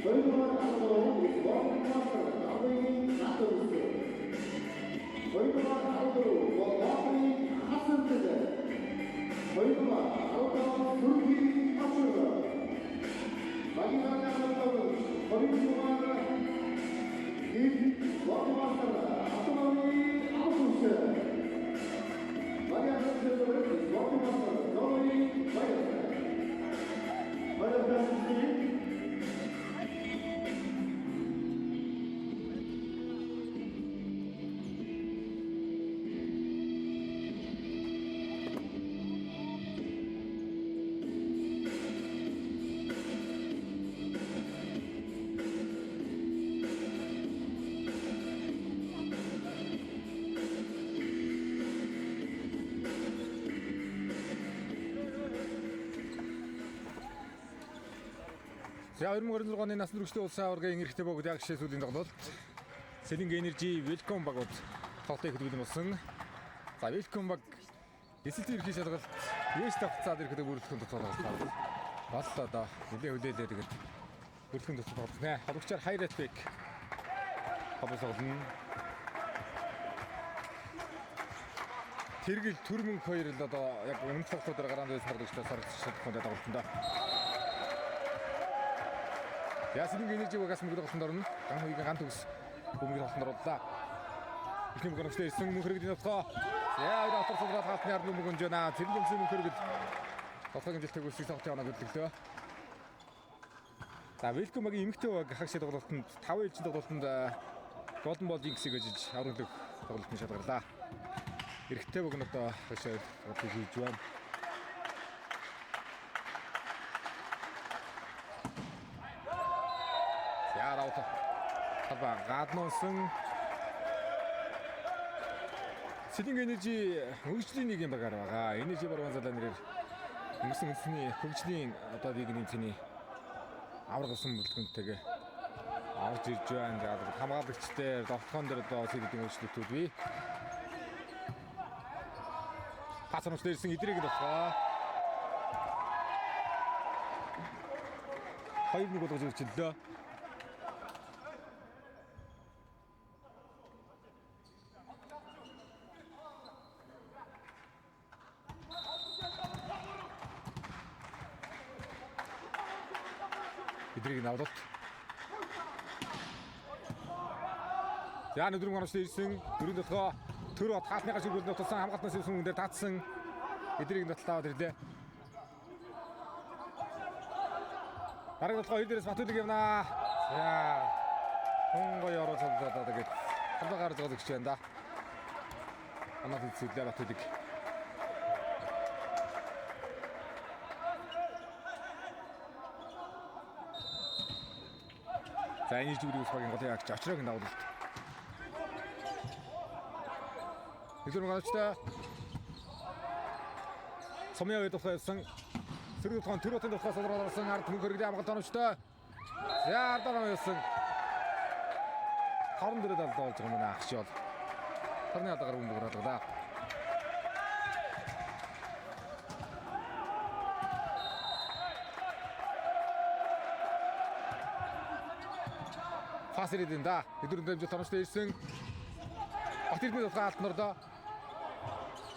Хоёрдугаар 13 Волдемар Намын Хатус. Хоёрдугаар 14 Волдемар Хасантэд. Хоёрдугаар 15 Сүрхий Хашур. Багийн 15 хоёрдугаар Гив Волдемар Атомын Хатус. Багийн 14 Волдемар Намын Баяр. Баяр. За 2026 оны насан туршидын улсын аваргын эрхтэй богд яг шээ сүүлийн тоглолт. Сэлэнг Energy Welcome багууд тоглолтыг хөдөлгөөн болсон. За Welcome баг эсэлтийн ерхий шалгалт Вэст тавцаад ирэхэд бүрэлдэхүүн тоглолт. Боллоо доо. Нилээ хүлээлээ тэгээд бүрэлдэхүүн тоглолт нэ. Холбогчоор Хайрат Бек. Холбоо тоглоно. Тэргэл Төрмөнх хоёр л одоо яг өмнөх тоглолтоор гараанд байсан тоглогчдоо саргаж чадахгүй тоглолтонд. Ясны энержи багаас мөнгө тоглолтод орно. Ган хоёрын ган төгс бөмбөгийн тоглолтод орлоо. Эхний мөнгө оновчтой ирсэн мөнх хэрэгний нутгаа. За хоёр автор судраад хаалтны ард мөнгө өнжөнө. Цэрэг юмсын мөнх хэрэгэл тоглохын хэмжилтийг үүсгэх тоглолтын оноо хөдлөлөө. За Велком багийн эмэгтэй баг хагшаа тоглолтод 5 ээлжийн тоглолтод Golden Ball Jinx-ийг өжиж аврал тоглолтын шалгарлаа. Эрэгтэй баг нь одоо хагшаа тоглолтыг хийж байна. За раут. Талбай гаднуусан Сэлэнг Энержи хөгжлийн нийгмийн багаар байгаа. Энержи баруун залаа нэрээр өнгөрсөн үндэсний хөгжлийн одоо нийгмийн цэний авраг усан бүлгэнтэйгээ орж ирж байна. За хамгаалагч дээр довтгоон дээр одоо сэлэдийн өөрчлөлтүүд бий. Пас онц дээрсэн эдрийг болохоо. 2-1 болгож ирчлээ. Эдрийг навлалт. За нүдрэн оновчтой ирсэн. Дөрөв дотгоо төр бат хаалтныхаа шүргэл нуталсан хамгаалтнаас ирсэн хүн дээр таацсан. Эдрийг нуталтаа аваад ирлээ. Дараагийн дотгоо хоёр дээрээс Батүлэг явнаа. За. Хүн гоё ороо цолдоод тэгээд хамгаа гарч байгаа зөгч байна да. Анаад эцэглээ Батүлэг. За энэ зүгрийг ус багийн голын агч очрог давуулалт. Нэгдүгээр гарагчтай. Сумын хоёр тухай явсан. Сэрэг тухайн төр хотын тухай суулгаад орсон ард мөнх хэрэгний амгалт оновчтой. За ардаар явсан. Хорон дөрөд алдаа болж байгаа юм байна агч бол. Хорны алдаагаар бөмбөг алгалаа. Пас ирээд энэ да. Нэгдүгээр дэмжих оновчтой ирсэн. Бат Эрдэнэ тухай алтан ордоо.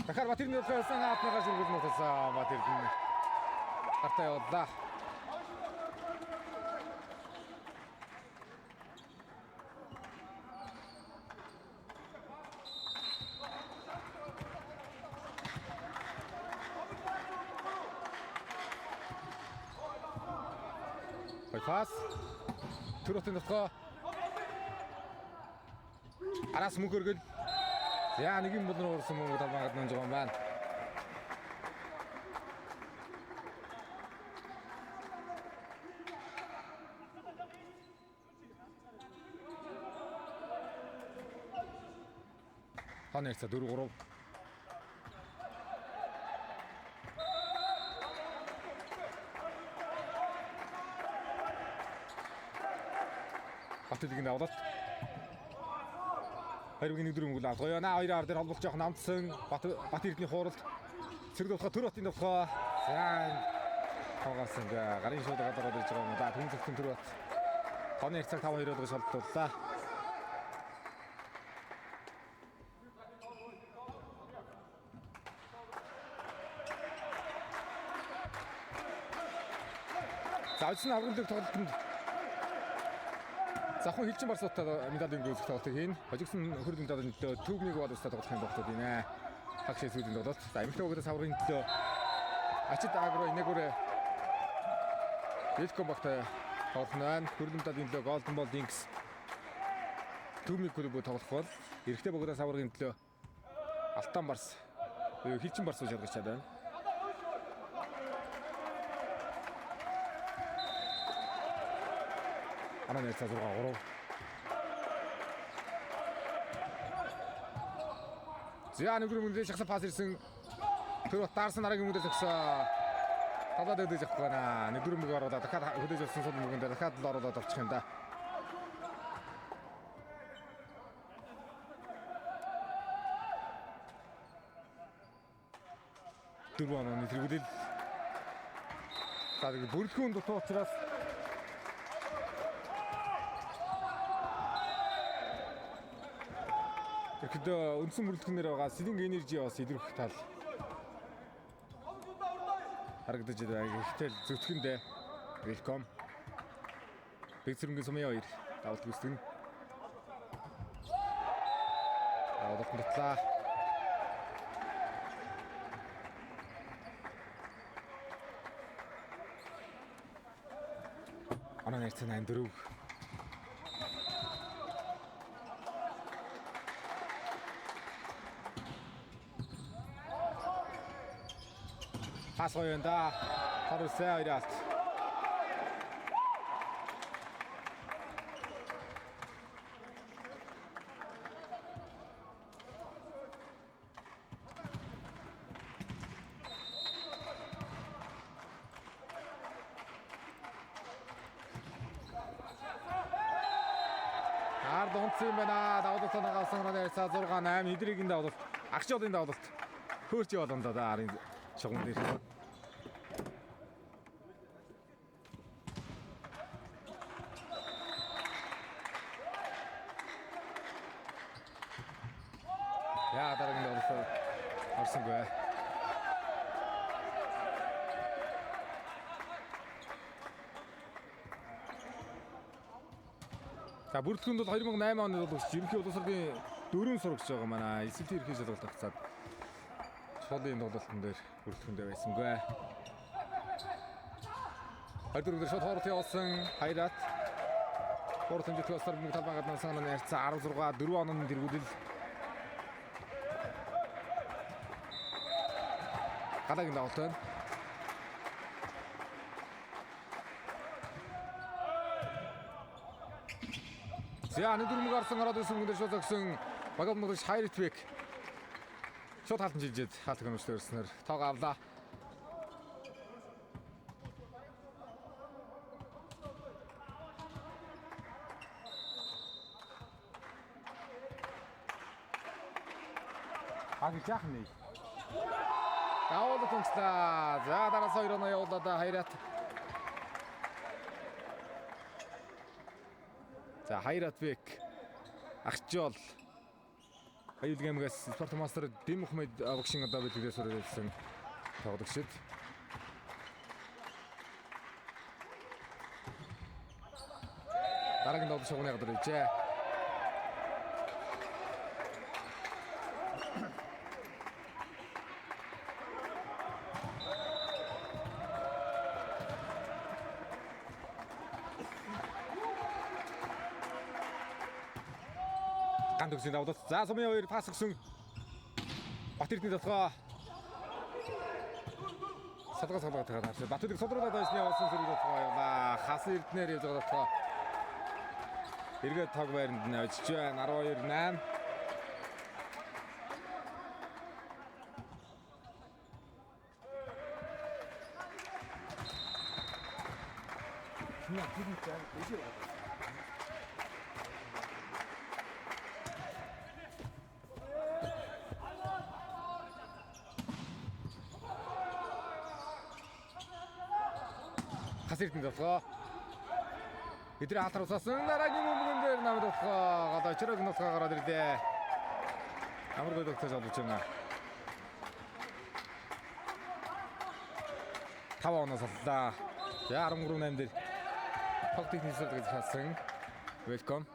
Дахиад Бат Эрдэнэ тухай явсан алтныхаа шүргэл нутасан Бат Эрдэнэ. Гартаа явууллаа. Хоёр пас. Төр хотын тухай араас мөнх өргөл. За нэг юм болон уурсан мөнгө талбай гадна унж байгаа юм байна. Хон ярьцаа 4-3. Батэлгийн давлалт. Хоёрын нэг дөрөв мөнгө авах. Наа хоёр ар дээр холболж явах намдсан. Бат Бат Эрдэнэ хууралт. Цэрэг дутгаа төр хотын дутгаа. За хамгаалсан. Гарын шууд гадаад ирж байгаа юм да. Түн зөвхөн төр бат. Тооны харьцааг 5-2 болгож шалдууллаа. За үндсэн авралыг тоглолтод Завхан хилчин барсуудтай медалийн гүйцэх тоглолтыг хийн. Хожигдсон хөрд медалийн төлөө төвний гол устай тоглох юм багтууд байна. Хагш сүйдэн тоглолт. За эмэгтэй хүүхдээс аврагын төлөө Ачид Агро энэгүүрээ Велком багтай тоглох нь байна. Хөрд медалийн төлөө Golden Ball Links төвний клуб тоглох бол эрэгтэй богдоос аврагын төлөө Алтан Барс хилчин барс шалгаж чадна. Анаа нэрцээ 6-3. За нэг өмнөд шахсан пас ирсэн. Тэр бат дарсан дараагийн өмнөд зогсоо. Талаад өгдөж явах байна. Нэг дөрөв мөг оруулаад дахиад хөдөөж болсон сул мөгөнд дахиад л оруулаад авчих юм да. Дөрөв онооны тэргүүлэл. За тэгээд бүрэлдэхүүн дутуу учраас тэгэхэд үндсэн бүрэлдэхүүнээр байгаа Сэлэнг Энержи бас илэрх тал харагдаж байна. Гэхдээ зүтгэндээ Welcome. Бэгцэрэнгийн сумын хоёр давалт гүйцэтгэн. Давалт дутлаа. Оноо найрцаа 8-4. Пас гоё юм да. Харуулсан хоёр алт. Ард онцсон юм байна. Давуулалт нагаасан оноо найрцаа 6-8 эдрийн давуулалт. Агч жолын давуулалт. Хөөрч яваалаа да арын шугам дээр. Яа дараагийн давуулалт орсонгүй. За бүрэлдэхүүнд бол 2008 онд бол ерөнхий улс орны дөрвөн сурагч байгаа манай эсэлтийн ерөнхий шалгалт авцаад чуулын тоглолтын дээр бүрэлдэхүүндээ байсангүй. 24 дээр шууд хоорт явуулсан Хайрат. Гурав хэмжээтэй басар мөнгө талбай гаднаас санааны харьцаа 16 4 онооны тэргүүлэл. Галагийн давалт байна. За нэг дөрөв гарсан ороод ирсэн мөнгө шууд зогсон Багамногч Хайртбек шууд хаалтан жилжээд хаалт гомдлоо өрснөр тоог авлаа. Аа гэж яах нэ? Давуулт унцлаа. За дараас хоёр оноо явуулаад Хайрат. За Хайратбек Агчжол Аюулгүй аймагаас спорт мастер Дэм Мухаммед багшийн одоо бэлтгэл сурвалжсан тоглогчид. Дараагийн тоглолт шугамны гадар ижээ. Ган төгсөний давуулалт. За сумын хоёр пас өгсөн. Бат Эрдэнэ дотгоо. Садгаа садгаа тагаар харсан. Бат Эрдэнэ содруулаад байсны явуулсан сэрэг дотгоо явлаа. Хасан Эрдэнээр явж байгаа дотгоо. Эргээд тог байранд нь очиж байна. 12-8. Хас Эрдэнэ дотгоо. Эдрээ хаалтар усаасан. Дараагийн бөмбөгөн дээр намд болохоо гол очрог нутгаа гараад ирлээ. Амар гой тогтоож олж байна. 5 оноос аллаа. За 13-8 дээр тоглолтын нийслэл гэж хаасан. Welcome.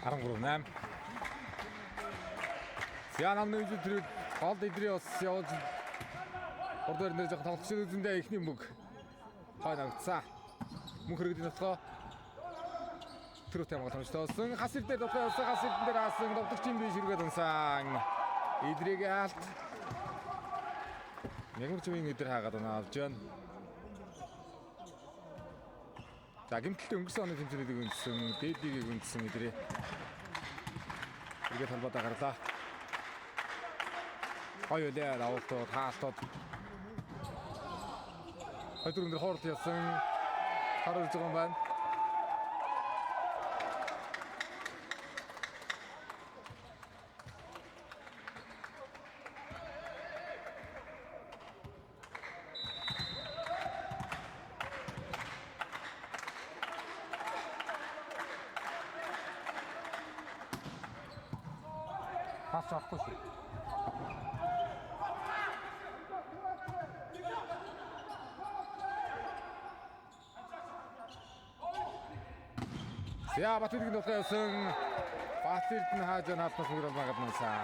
13-8. За намны үйл төрөд гол идрээ бас явуулж урд байран дээр жоохон тоглогч үзэндээ эхний мөг хойно огцсан. Мөнх хэрэгдийн нутгаа төрөт хамгаалт хамжтай болсон. Хас ир дээр довтлоо явсан. Хас эрдэн дээр хаасан. Довтлогчийн бие ширгээд унсан. Идрийг алт. Мягмар чимийн идэр хаагаад оноо авч байна. За гимтэлтэй өнгөрсөн оны тэмцээнийг үндсэн, дээдийг үндсэн идрээ. Эргээд холбоодоо гарлаа. Гоё үлээ давуултууд, хаалтууд. Хоёр дөрөв дээр хоорол явсан. Хар үрж байгаа юм байна. Пас авахгүй шүү. За Батэрдгийн дулгаа явсан. Батэрд нь хааж наадмаас мөрөл магад нансаа.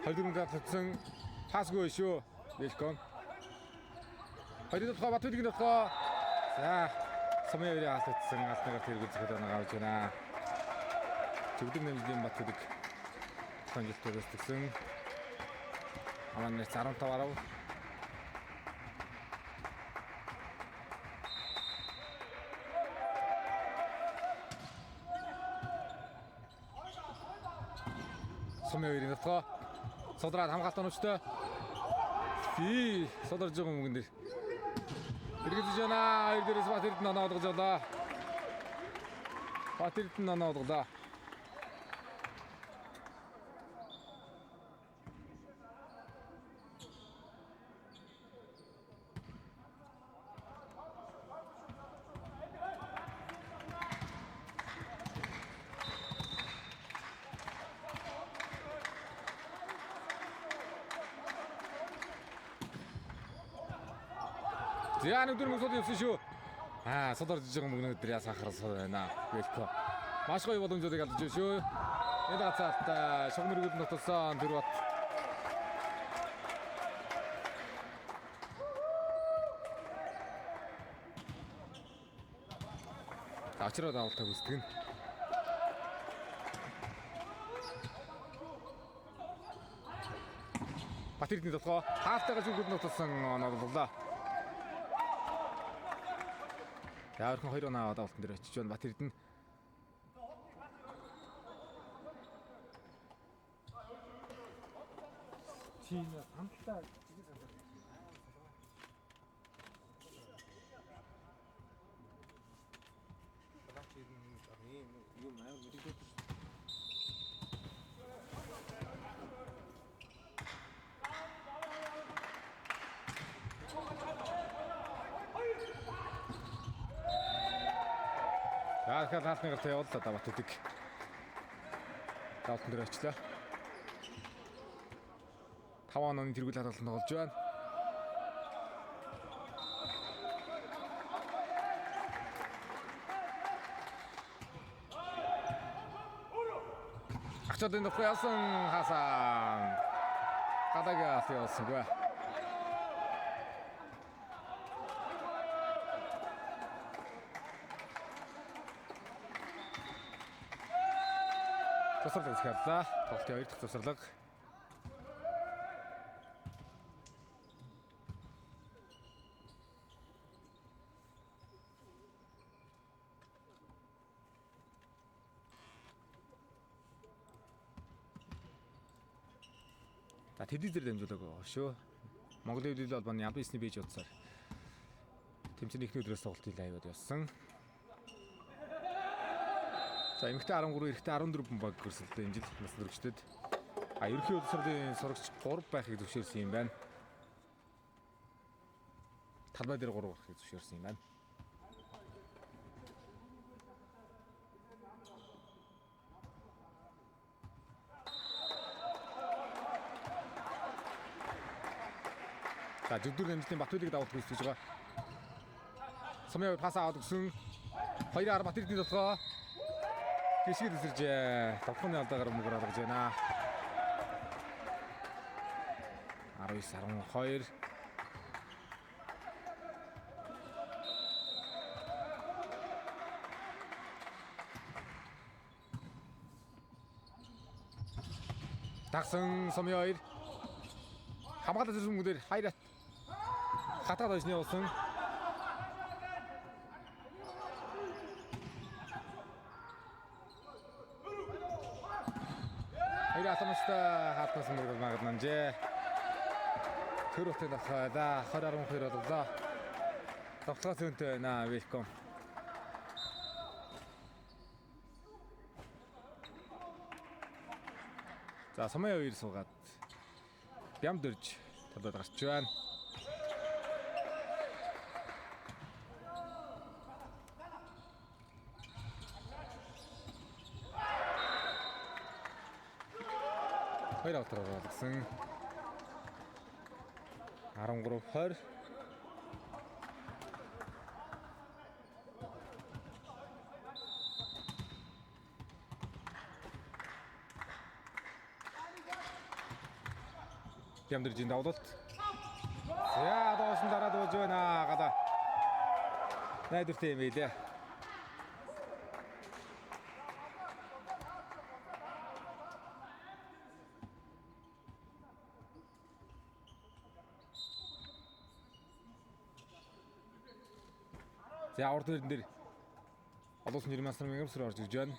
Хоёр дөрөв татсан. Пасгүй шүү. Welcome. Хоёр дулгаа Батэрдгийн дулгаа. За Сумын хоёрын алдагдсан алтнагаар тэргүүл зохиол авч байна. Төгдөг нэмжлийн Батүлэг тонжилт өрөөсгсөн. Аман нэр 15 10. Сумын хоёрын нутгаа судраад хамгаалт оновчтой. Фи сударж байгаа мөнгөн дээр. Эргэлзэж байна. Хоёр дээрээс Бат Эрдэнэ оноо олгож байлаа. Бат Эрдэнэ оноо олголоо. За нэг дөрөв мөсөд явсан шүү. Аа, сударж байгаа мөнгөнүүд дээр яас анхаарал байна. Welcome. Маш гоё боломжуудыг алдаж байна шүү. Энэ гацаалт шугам өргөд нотолсон тэр бат. Очроод авалтаа хүсдэг нь. Бат Эрдэнэ толгой хаалтайгаа зүгүүд нотолсон оноо боллоо. За өрхөн 2 оноо аваад авалтан дээр очиж байна. Бат Эрдэнэ. Тийм хамтдаа юм амар мэрэгдээд шүү. За дахиад хаалтны гартаа явууллаа да Бат Эрдэнэ. Даалтан дээр очлоо. 5 онооны тэргүүл хадгалан тоглож байна. Ачаалын нөхөө ясан хасан. Гадаг алт явуулсангүй. Завсарлага захиаллаа. Тоглолтын хоёр дахь завсарлага. За телевизээр дамжуулаагүй байгаа шүү. Монголын хөлөөллийн холбооны албан ёсны пэйж утсаар тэмцээний эхний өдрөөс тоглолтын лайвад явсан. За эмэгтэй 13, эрэгтэй 14 баг өрсөлдөө энэ жил нас дөрвчдөд. А ерөнхий улсрын сурагч 3 байхыг зөвшөөрсөн юм байна. Талбай дээр 3 гарахыг зөвшөөрсөн юм байна. За зөвдөр нэмэлтийн Батүлийг давуулах гэж байгаа. Сумын пас аваад өгсөн. 2-10 Батэрдний толгой. Гიშгэл эсэржээ. Толгойн алдаагаар мөнгөр алгаж байна. 19 12. Дагсан Сумын 2. Хамгаалал зэрэг мөнгөөр хайрат хатаад ойсны явуулсан. Хоёр атомстой хаалтнаас мөргөл магадланжээ. Төр утын давхаа 20 12 боллоо. Довтлогоос өнтэй байна Welcome. За Сумын хоёр суугаад бям дөрж талаад гарч байна. Хоёр автраар болгосон. 13 20. Бямдэржийн давлалт. За доош нь дараад бууж байна гадаа. Найдвартай юм байлээ. За урд нэрэн дээр олон улсын нэр мансар мягамсар орж ирж байна.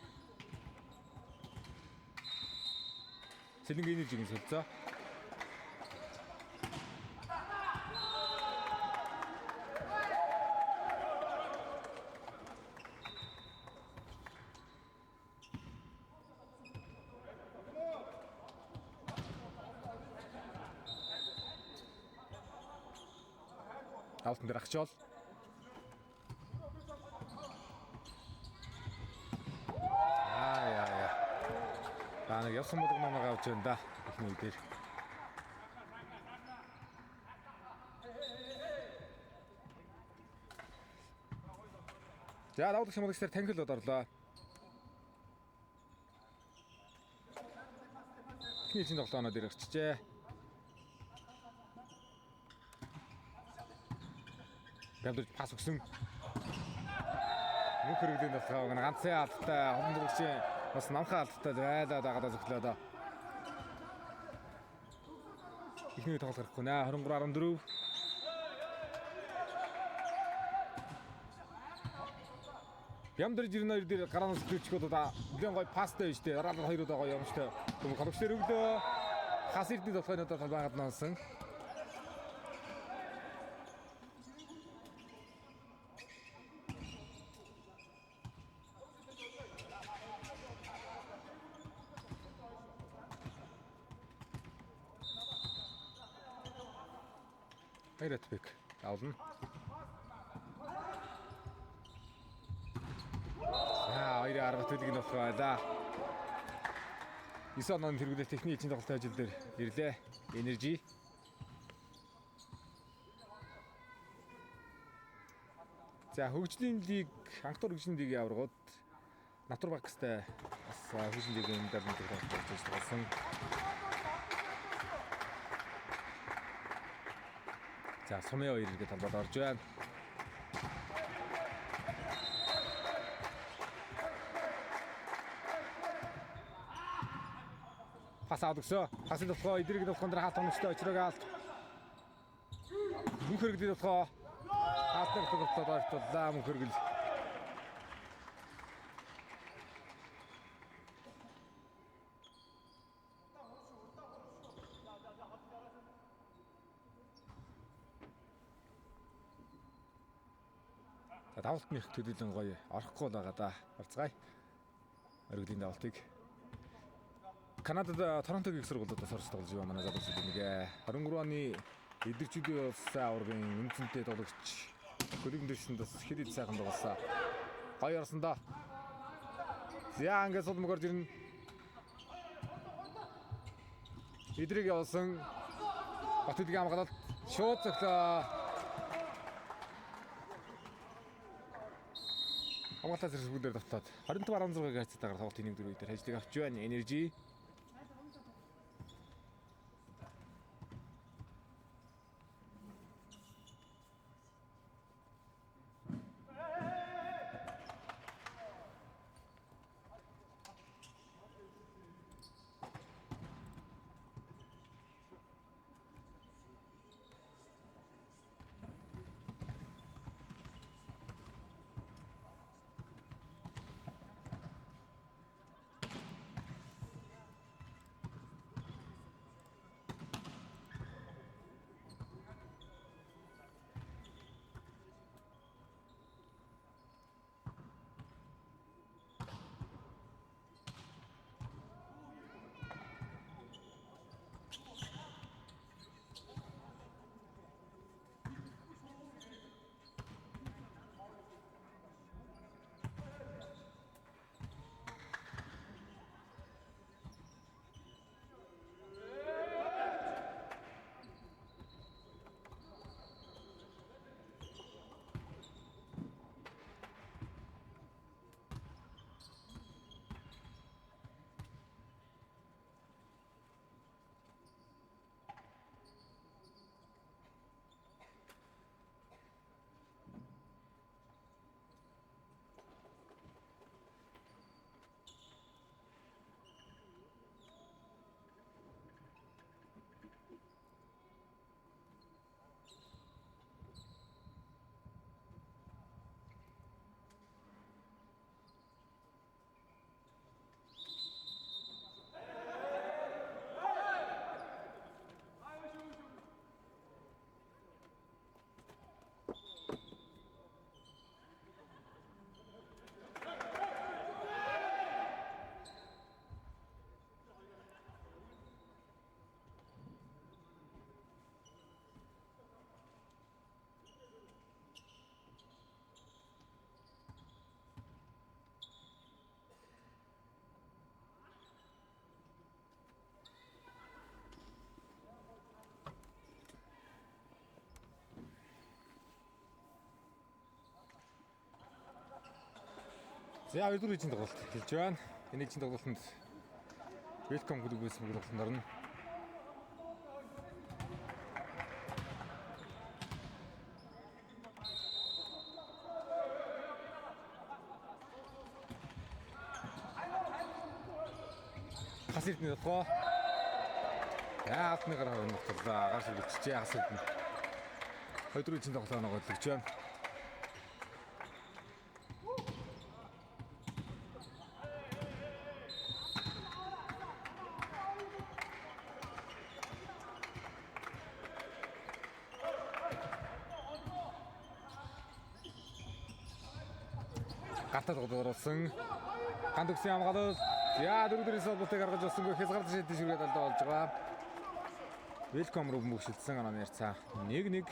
Сэлэнгийн энержигийн солилцоо. Давтан дээр ахчоол. Аа яа яа. Та нэг явсан бодог намайг авч байна да. Эхний үе дээр. За давтах шамлагчдаар танхил орлоо. Эхний жилийн тоглооноо дээр гарчжээ. Бямдэрж пас өгсөн. Мөнх хэрэглийн толгой ганцын алдтай хонон дөрвчийн бас намхан алдтай байлаа дагаад зөвхлөө доо. Эхний тоглолт гарахгүй нэ 23 14. Бямдэрж 92 дээр гараанаас ключгүүд одоо нэлээд гоё пастай байж тээ. Дараалал хоёр удаа гоё юмштай. Түмэн колегчдэр өглөө. Хас эрдний толгойн одоо байгаад нонсон. Хайратбек авна. За 2-10 Батүлийг нь болох байлаа. 9 онооны тэргүүлэлт техникийн эзэн тоглолтын ажил дээр ирлээ. Энержи. За хөгжлийн лиг, анх дугаар хөгжлийн лигийн аваргууд Натурбакстай бас хөгжин лигийн дарамт тоглож болсон. За Сумын хоёр иргэд талбайд орж байна. Пас аваад өгсөө. Пасын толгой эдрийг толгойн дээр хаалт оновчтой очрог алт. Мөнх хэрэгдээ толгой. Хаалтны толгой ойртоллаа мөнх хэрэгэл. За давалтны их төлөөлөн гоё орохгүй л байгаа да. Харцгаая. Оргилийн давалтыг Канадад Торонтогийн их сургуулиудаас орж тоглож байгаа манай залуучууд нэг 23 оны эдгэрчүүдийн улсын аваргын үнцэнтэй тоглогч хөлбөмбөг дэвшинд бас хэд хэд сайхан тоглосон. Гоё орсон доо. За ингээд сул мөгөрж ирнэ. Эдрийг явуулсан Батүдгийн хамгаалалт шууд цоглоо. Хамгаалалтаа зэрэг бүгдээр давтаад 25.6 хайцтайгаар тоглолтын 1-4 дээр ажлыг авч байна. Energy. За хоёрдугаар ээжийн тоглолт эхэлж байна. Энэ ээжийн тоглолтод Welcome клубээс мөр тоглолтод орно. Хас эрдэнэ толгой. За алтны гар хорон тогтлоо. Гар ширгэлчжээ хас эрдэнэ. Хоёрдугаар ээжийн тоглолтоо ногоолж байна. Гартаа тоглуулсан. Ганд өгсөн хамгаалал. За дөрөв дөрөөс холбоотой гаргаж ирсэнгүй хязгаарлалт шийдэл шүргээд алдаа болж байгаа. Welcome руу бөмбөг шилжсэн онооны ярьцаа. 1-1.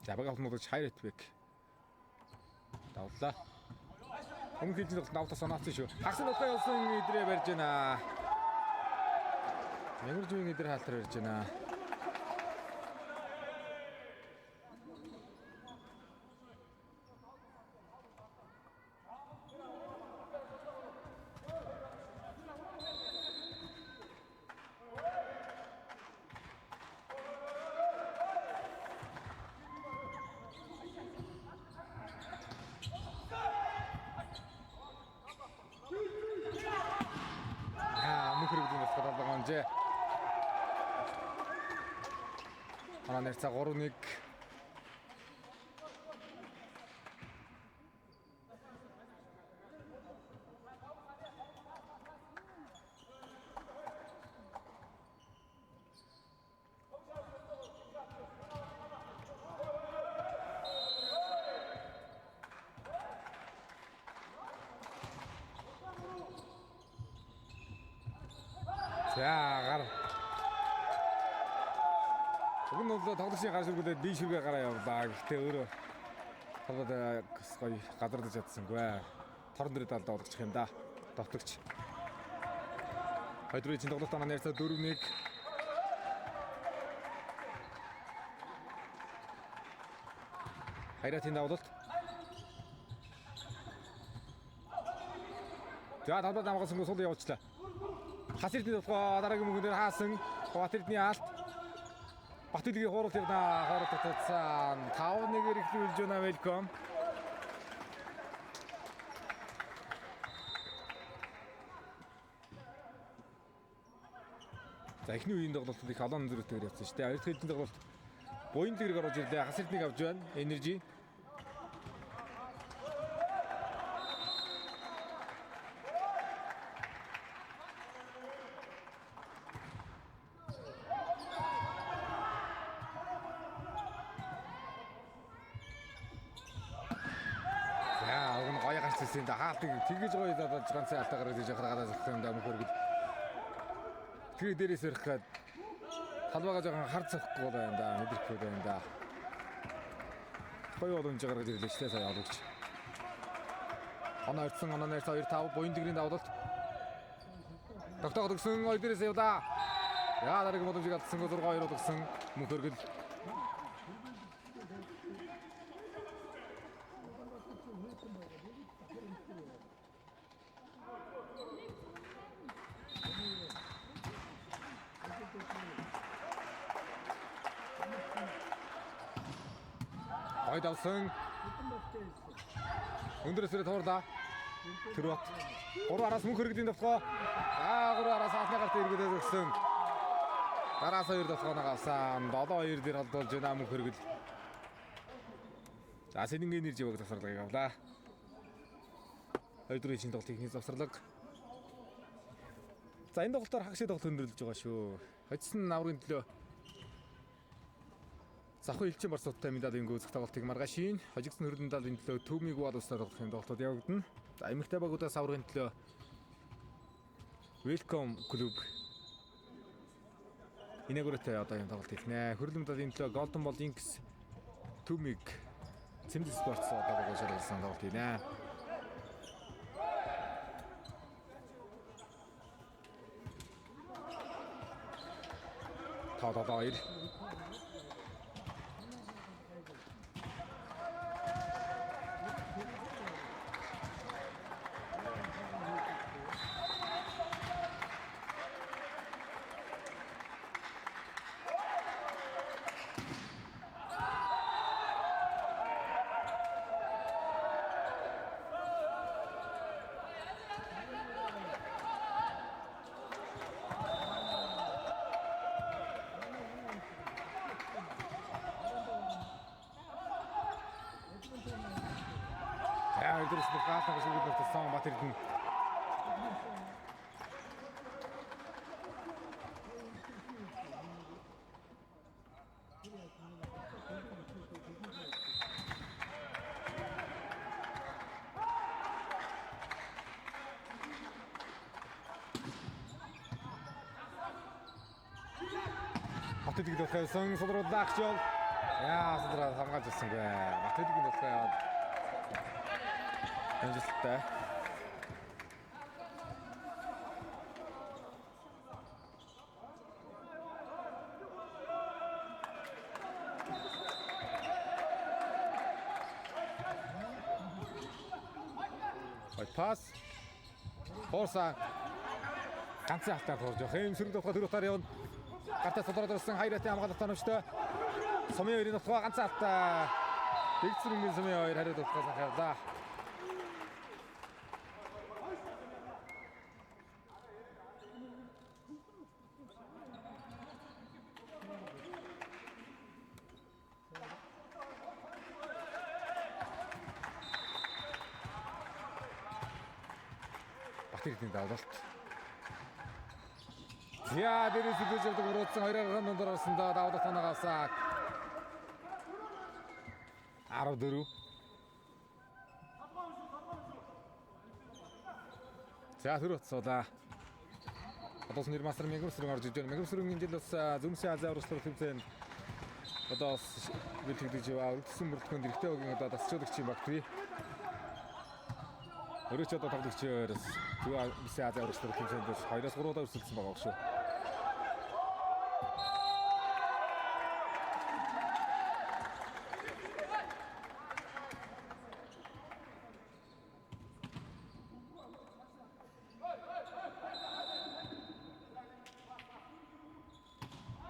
За баг холбоотой Хайрет бек. Давлаа. Өмнөх хэлжин тоглолт давтаа санаацсан шүү. Хагас нутгаа явсан идрээ барьж байна. Мянгаржуугийн эдэр хаалтар барьж байна. болжээ. Манай нэрцаа 3-1. За гар. Уг нь бол тоглогчийн гар шүргүүдээ дийш шүргээ гараа явлаа. Гэхдээ өөрөө толгойд гоё гадардаж чадсангүй. Торон дээр далдаа болгочих юм да. Довтлогч. Хоёрын чинь тоглолт оноо нэрцээ 4-1. Хайратын давлалт. За толгойд амгаалсангүй сул явуулчлаа. Хас эрдэнэ толгой дараагийн мөнгөн дээр хаасан. Бат эрдэнэ алт. Бат үлгийн хурал явна. Хурал татсан. 5-1-ээр эхлүүлж байна Welcome. За эхний үеийн тоглолтод их олон өндөрлөлтөөр явсан шүү дээ. Хоёр дахь хэдэн тоглолт буян тэрэг оруулж ирлээ. Хас эрднийг авч байна. Energy. За уг нь гоё гарч ирсэн да. Хаалтыг тэгэж гоё задаж ганцхан алтаа гаргаж иж хараад зогссон юм да мөхөргөл. Тэр дээрээс өрөх гээд талбайгаа жоохон хар цохгүй байна да. Мэдрэхгүй байна да. Гоё боломж гаргаж ирлээ шүү дээ сая оруулагч. Оноо ирсэн, оноо нэрс 2-5 буян дэгрийн давлалт. Тогтоогод өгсөн, хоёр дээрээс явлаа. Яа дараагийн боломжийг алдсангүй 6-2 болгосон мөнхөргөл. Гойд авсан. Өндөр өсрээ туурлаа. Төрөт. Гурван араас мөнх хөргөдийн давтгоо. Аа гурван араас анхны гарт эргүүлээд өгсөн. Дараас хоёр давтгооноо авсан. 7-2 дээр холдуулж байна мөнх хөргөл. За Сэнэнгийн нэр живэг завсарлагыг авлаа. Хоёр дөрвийн тоглолтын ихний завсарлага. За энэ тоглолтоор хагас тоглолт өндөрлөж байгаа шүү. Хоцсон аврагын төлөө Завхан элчин барсуудтай медалийн гүйцэх тоглолтыг маргааш ийн хожигдсон хөрөлд медалийн төлөө Төмийг Уалустай тоглох юм тоглолтууд явагдана. За эмэгтэй багуудаас аврагын төлөө Welcome Club Инээгүүртэй одоо юм тоглолт хийх нэ. Хөрөлд медалийн төлөө Golden Ball Inks Төмийг Цэмдэг Спортс одоо багууд шалгалсан тоглолт хийнэ. Тоо 7-2. Өдрөөс бүр гаална гэж үгд нутсан Бат Эрдэнэ. Бат Эрдэнэ болохсон судруулагч бол яа судраа хамгаалж ирсэнгүй. Бат Эрдэнэ болохоо яваад амжилттай. Гой пас. Хорса ганцхан халтаар туурж явах. Эм сөрөг дотгоо төр утаар явна. Гартаа судраад ирсэн хайратын хамгаалалт оновчтой. Сумын хоёрын дотгоо ганцхан халтаа. Дэгцэрэнгийн сумын хоёр хариу дотгоос анхаарлаа. Эрдэнэ давлалт. За дээрээс үгэж явдаг уруудсан 2-2 дундаар орсон да давлалт оноогоос 14. За төр утсуулаа. Одоо нэр мастер Мегэмсрэн орж иж байна. Мегэмсрэнгийн жил бас зүмсийн Азийн аварга тэмцээнд одоо бас бэлтгэж байгаа. Үлдсэн бүрэлдэхүүнд эрэгтэй өгийн одоо дасчуулагчийн багт бий. Өөрөө ч одоо тоглогчоор зүмсийн Азийн аварга тэмцээнд бас 2-3 удаа өрсөлдсөн байгаа шүү.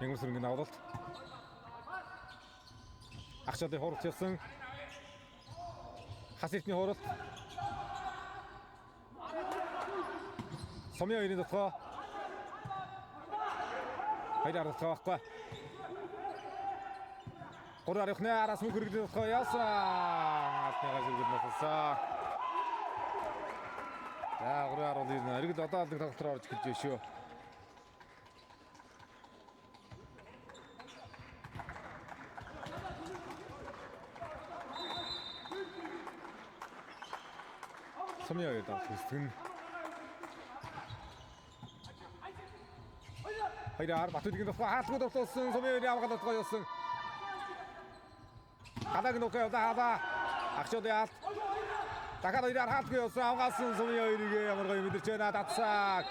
Мегэмсрэнгийн давлалт. Агчаалын хуралт явсан. Хас эртний хуралт. Сумын хоёрын дотгоо. Хоёр арга байхгүй. Гурав арга нэ араас мөнгө хөргөдөд дотгоо явсан. Алтныгаа зүргэл нутсан. За гурав арга ирнэ. Эргэл одоо алдаг тоглолт руу орж эхэлж байна шүү. Сумын хоёр давх хүсдэг нь. Хоёр Батүдгийн дотгоо хаалгууд довтлуулсан. Сумын хоёрын авгалт дотгоо явсан. Гадааг нөхөө явлаа хаалаа. Агчуудын алт. Дахиад хоёроор хаалгүй явсан. Авгаасан сумын хоёрыг ямар гоё мэдэрч байна. Татсаа.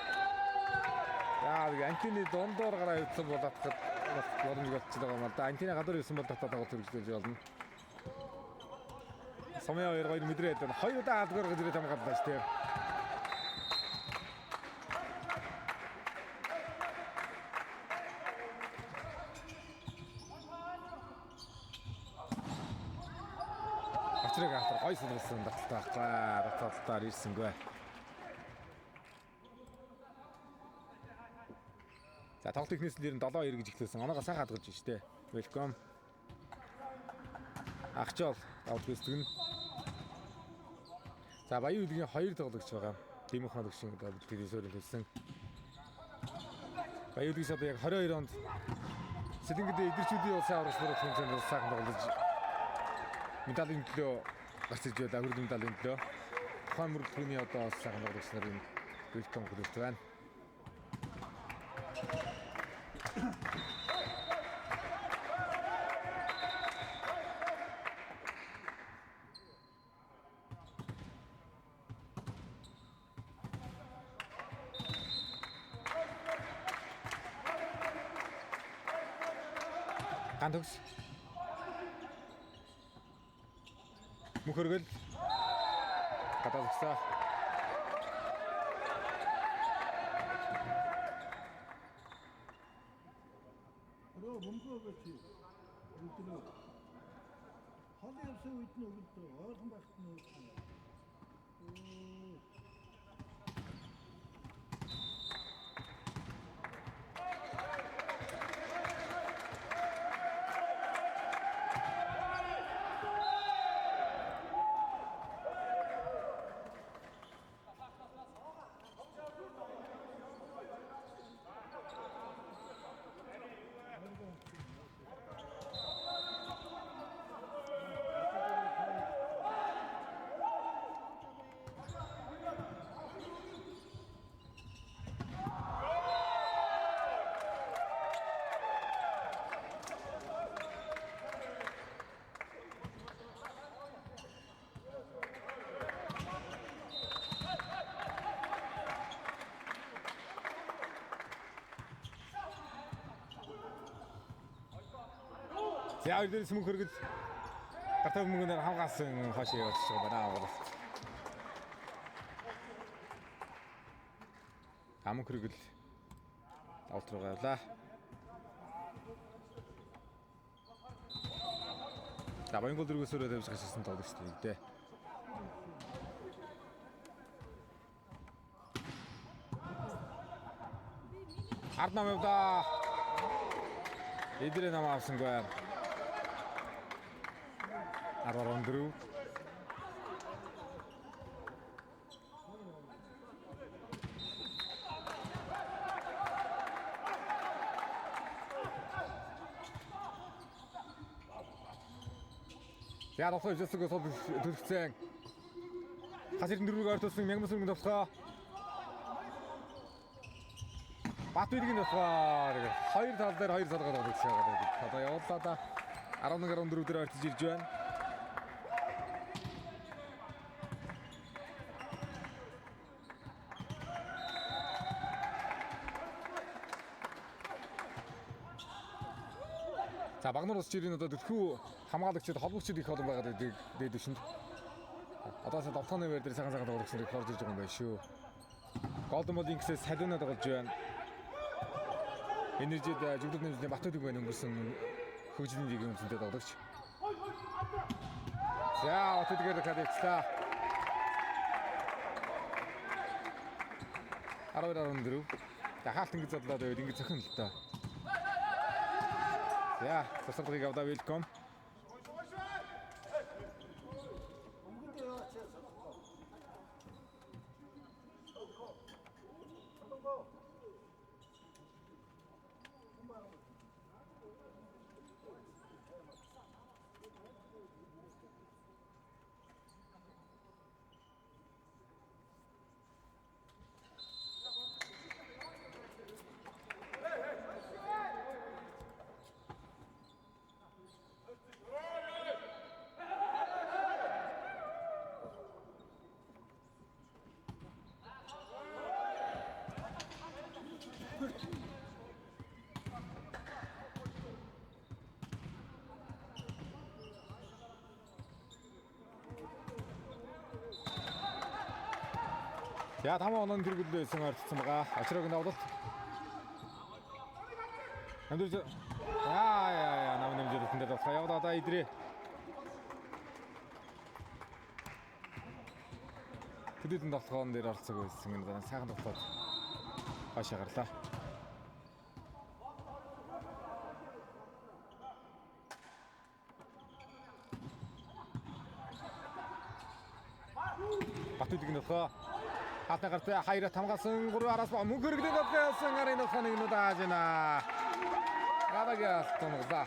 Яа, антины дундуур гараа явсан бол татхад боломж болчиход байгаа юм л да. Антины гадуур явсан бол татаад тоглолт үргэлжлүүлж болно. Сумын хоёр гоё мэдрээд байна. Хоёр удаа хаалгаар гаргаж ирээд хамгааллаа шүү дээ. Бачрыг автор гоё суулгасан таталтай байхгүй. Таталтаар ирсэнгүй. За тоглолт ихнээс нь 7-2 гэж эхлүүлсэн. Оноогоо сайн хадгалж байна шүү дээ. Welcome. Агчоол давж гүйцэтгэн. За Баян үлгийн хоёр тоглогч байгаа. Дэмэх халагчин одоо бэлтгэлийн суурь хэлсэн. Баян үлгээс одоо яг 22 онд Сэлэнгэдээ эдэрчүүдийн улсын аварга спорт хэмжээнд бас сайхан тоглож медалийн төлөө гарч иж байлаа. Хөрөл медалийн төлөө. Тухайн мөрөлдөхний одоо бас сайхан тоглогч нарын welcome хүлээлт байна. Ган төгс. Мөхөргөл гадаа зогсоо. Өрөө бөмбөгөө өгөөч. Өглөө. Хол явсан үед нь өгөлдөө, ойрхон байхад нь өгөлдөө. Өө. За хоёр дээрээс мөнх хөргөл гартаа мөнгөнөр хамгаалсан хойш явуулчих байгаа байна. Авгалт. Аман хөргөл давалт руу явлаа. За Баянгол дөрвөөсөө тавьж гашсан тоглогч тийм дээ. Ард нам явдаа. Эдрээ нам авсангүй. 14. За тоглох ижлэсэг сул төлөвцөн. Хас эрдэнэ дөрвийг ойртуулсан Мягмас өргөн тоглохоо. Батбилгийн болохоор хоёр тал дээр хоёр салгаа тоглож байгаа гэдэг. Одоо явууллаа да. 11 14 дээр ойртож ирж байна. За Багнуур улс жирийн одоо төлхөө хамгаалагчид холбогчид их олон байгаа гэдэг дээд түвшинд. Одоо сая довтооны байр дээр сайхан сайхан тоглогч нар их орж ирж байгаа юм байна шүү. Golden Ball Inks-ээс Салюна тоглож байна. Энержид жүгдэд нэмжлэний Батүдэг байна өнгөрсөн хөгжлийн лигийн үндсэнтэй тоглогч. За Батүдгээр кад явцлаа. 12 14. За хаалт ингэж задлаад байвал ингэж зохино л доо. За цацралгыг авдаа welcome. Өнгөндөө яваач салгаа. Солонгоо. За 5 онооны тэргүүлээ байсан ойртсон байгаа. Очрог нь давлалт. Амьдрч яа яа яа нам нэмжил тэн дээр болохоор яваад одоо идрээ. Төдийлөн тоглоом дээр оролцоог байсан юм даа сайхан тоглоод хашаа гарлаа. Батүдэг нь болохоор хаалтны гартай хоёроо тамгаасан гурван араас мөнгө өргөдөд явсан гарын болохоор нэг нүд ааж байна. Гадаг тунглаа.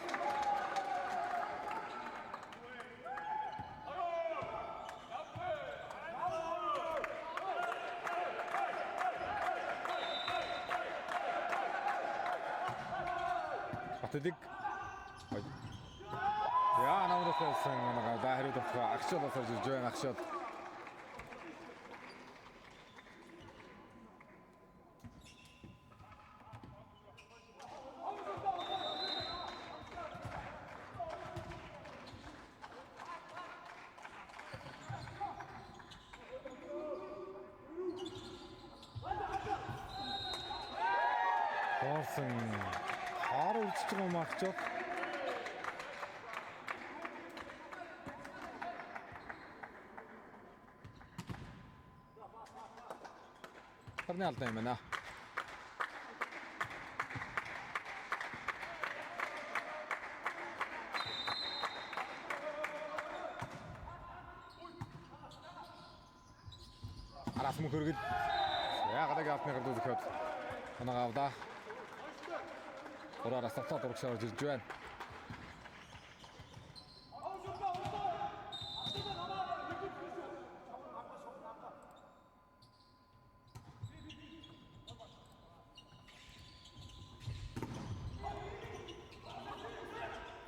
Батүдэг. Яа намрах болсон нэг да хариу тавхаа агшаал орж ирж байна агшаал. Хоорсон хаар үлдчихэж байгаа юм агчаа. Харны алдаа юм байна. Араас мөн хөргөл. Яа гадаг алтны гар дүүзэхэд оноогоо авдаа. Ураараас тавтаад урагшаа орж ирж байна.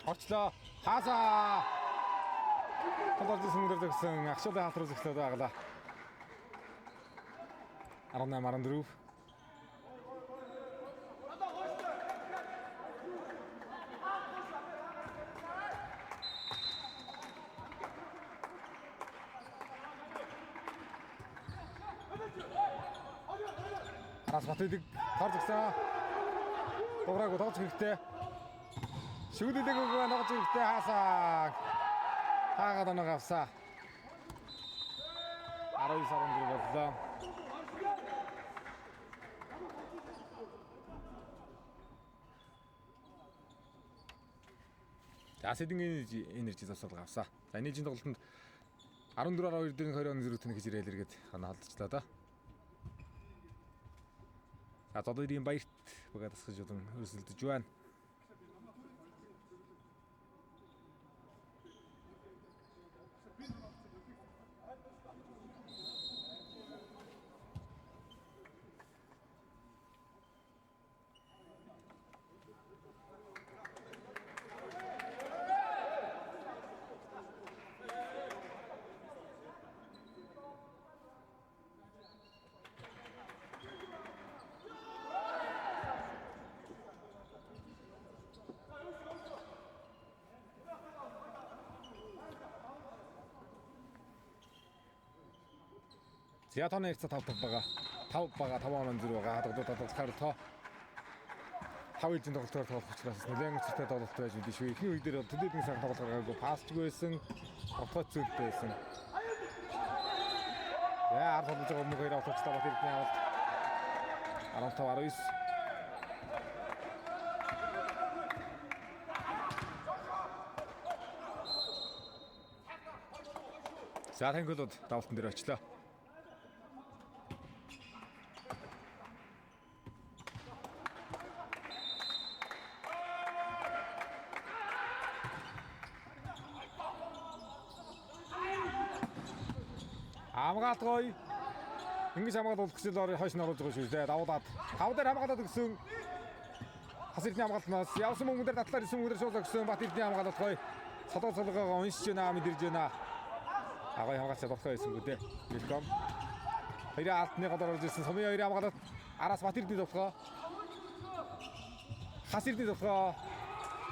Орчлоо. Хаасаа. Толорж сүмдэр зөгсөн агшаалын хаалт руу зөглөөд байглаа. 18 14. Араас Батүдэг хор згсэн. Дуграагүй тоглож хэрэгтэй. Шүлэлэг өгөө тоглож хэрэгтэй хаасаа. Хаагаад оног авсаа. 19 14 боллоо. За Сэдэн энержи завсаалга авсаа. За энержийн тоглолтод 14-12 дээр 20 оны зэрэг тэнэ гэж ирээд хана алдчихлаа да. За Зодорийн баярт бага дасгаж удан өрсөлдөж байна. За тооны харьцаа 5-5 байгаа. 5 байгаа 5 оноо 0 байгаа. Хадгалаад хадгалахаар тоо 5 ээлжийн тоглолтоор тоглох учраас нэлээд учиртай тоглолт байж мэдээ шүү. Эхний үе дээр бол төдийлөн сайхан тоглолт гаргаагүй, пассчгүй байсан, тоглохоо зүйтэй байсан. За ард тоглож байгаа өмнөх хоёр авалт Бат Эрдэнэ авалт 15 19. За танхиулууд давалтан дээр очлоо. Хамгаалт гоё. Ингэж хамгаалт болох гэсэн л хойш нь оруулж байгаа шүү дээ. Давуулаад. Тав дээр хамгаалаад өгсөн. Хас Эрдэнэ хамгаалтнаас явсан мөнгөн дээр татлаар исэн мөнгөн дээр суулаа өгсөн. Бат Эрдэнэ хамгаалалт гоё. Солоо солгоогоо уншиж байна, мэдэрж байна. Агай хамгаалч болох байсангүй дээ. Welcome. Хоёрын алтны гол орж ирсэн. Сумын хоёрын хамгаалалт араас Бат Эрдэнэ тоглоо. Хас Эрдэнэ тоглоо.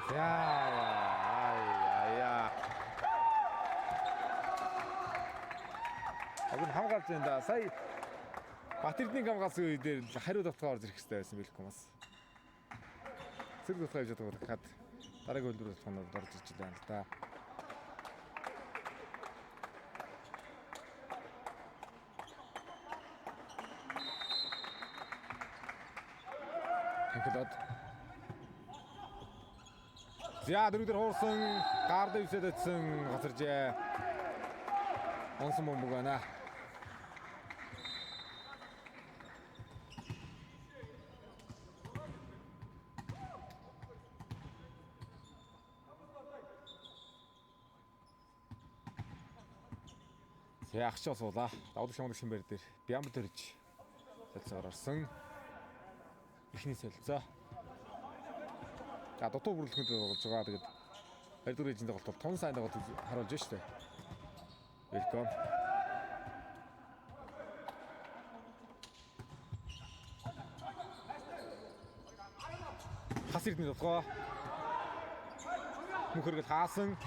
За яа яа. Агын хамгаалж байна да. Сая Бат Эрдэнэ хамгаалсан үе дээр хариу довтлогоо орж ирэх хэрэгтэй байсан Welcome-аас. Цэрэг довтлогоо явж байгаа дахиад дараагийн хөлбөр довтлогооноор орж ирж байна л да. Танхилод. За дөрөв дээр хуурсан, гар дэвсэд очсон гоцоржээ. Онсон бомбог байна. За агч суулаа. Давлах шамдаг шимбэр дээр Бямб төрж солилцоогоор орсон. Эхний солилцоо. За дутуу бүрлэхэнд тоглож байгаа. Тэгээд 2 дугаар ээлжийн тоглолт бол тун сайн тоглолт харуулж байна шүү дээ. Welcome. Хас Эрдэнэ тоглоо. Мөнх хөргөл хаасан.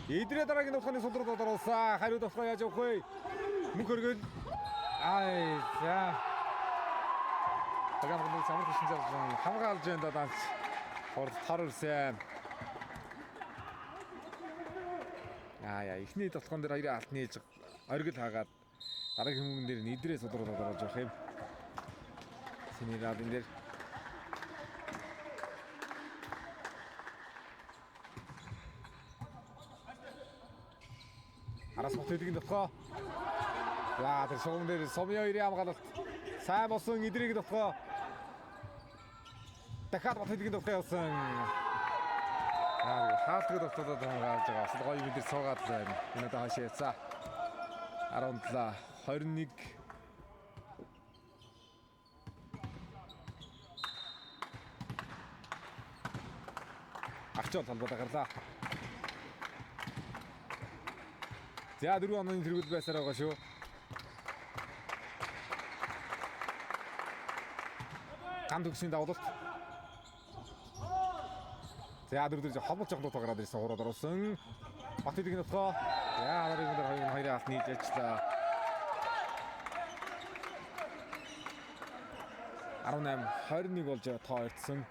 Идрээ дараагийн тоглохын сулрууд оруулсан. Хариу тоглоо яаж явах вэ? Мөнх хөргөл. Ай за. Цагаан хоног самар хөшин зарж хамгаалж байна да данч. Хурд тор өрсөн. Аа яа, эхний тоглоом дээр хоёрын алт нээлж оргил хаагаад дараагийн хүмүүн дээр нэдрээ судрууд оруулж явах юм. Сэний ралын дээр араас бот хэдгийн дотгоо. За тэр шугам дээр Сумын хоёрын хамгаалалт сайн болсон эдрийг дотгоо. Дахиад бот хэдгийн дотгоо явсан. Аа хаалтгүй дотгоодод хамгаалж байгаа. Бас гоё юм дээр суугаад байна. Энэ удаа хашаа яцаа. 17 21. Агчол холбоотой гарлаа. За 4 онооны тэргүүл байсаар байгаа шүү. Ган төгсний давлалт. За дөрөв дөрөв холболж явах дутуу гараад ирсэн хурууд оруулсан. Бат хэдийн нутгаа. За дараагийн дээр хоёрын хоёрын алт нийлж ажиллаа. 18 21 болж тоо ирсэн.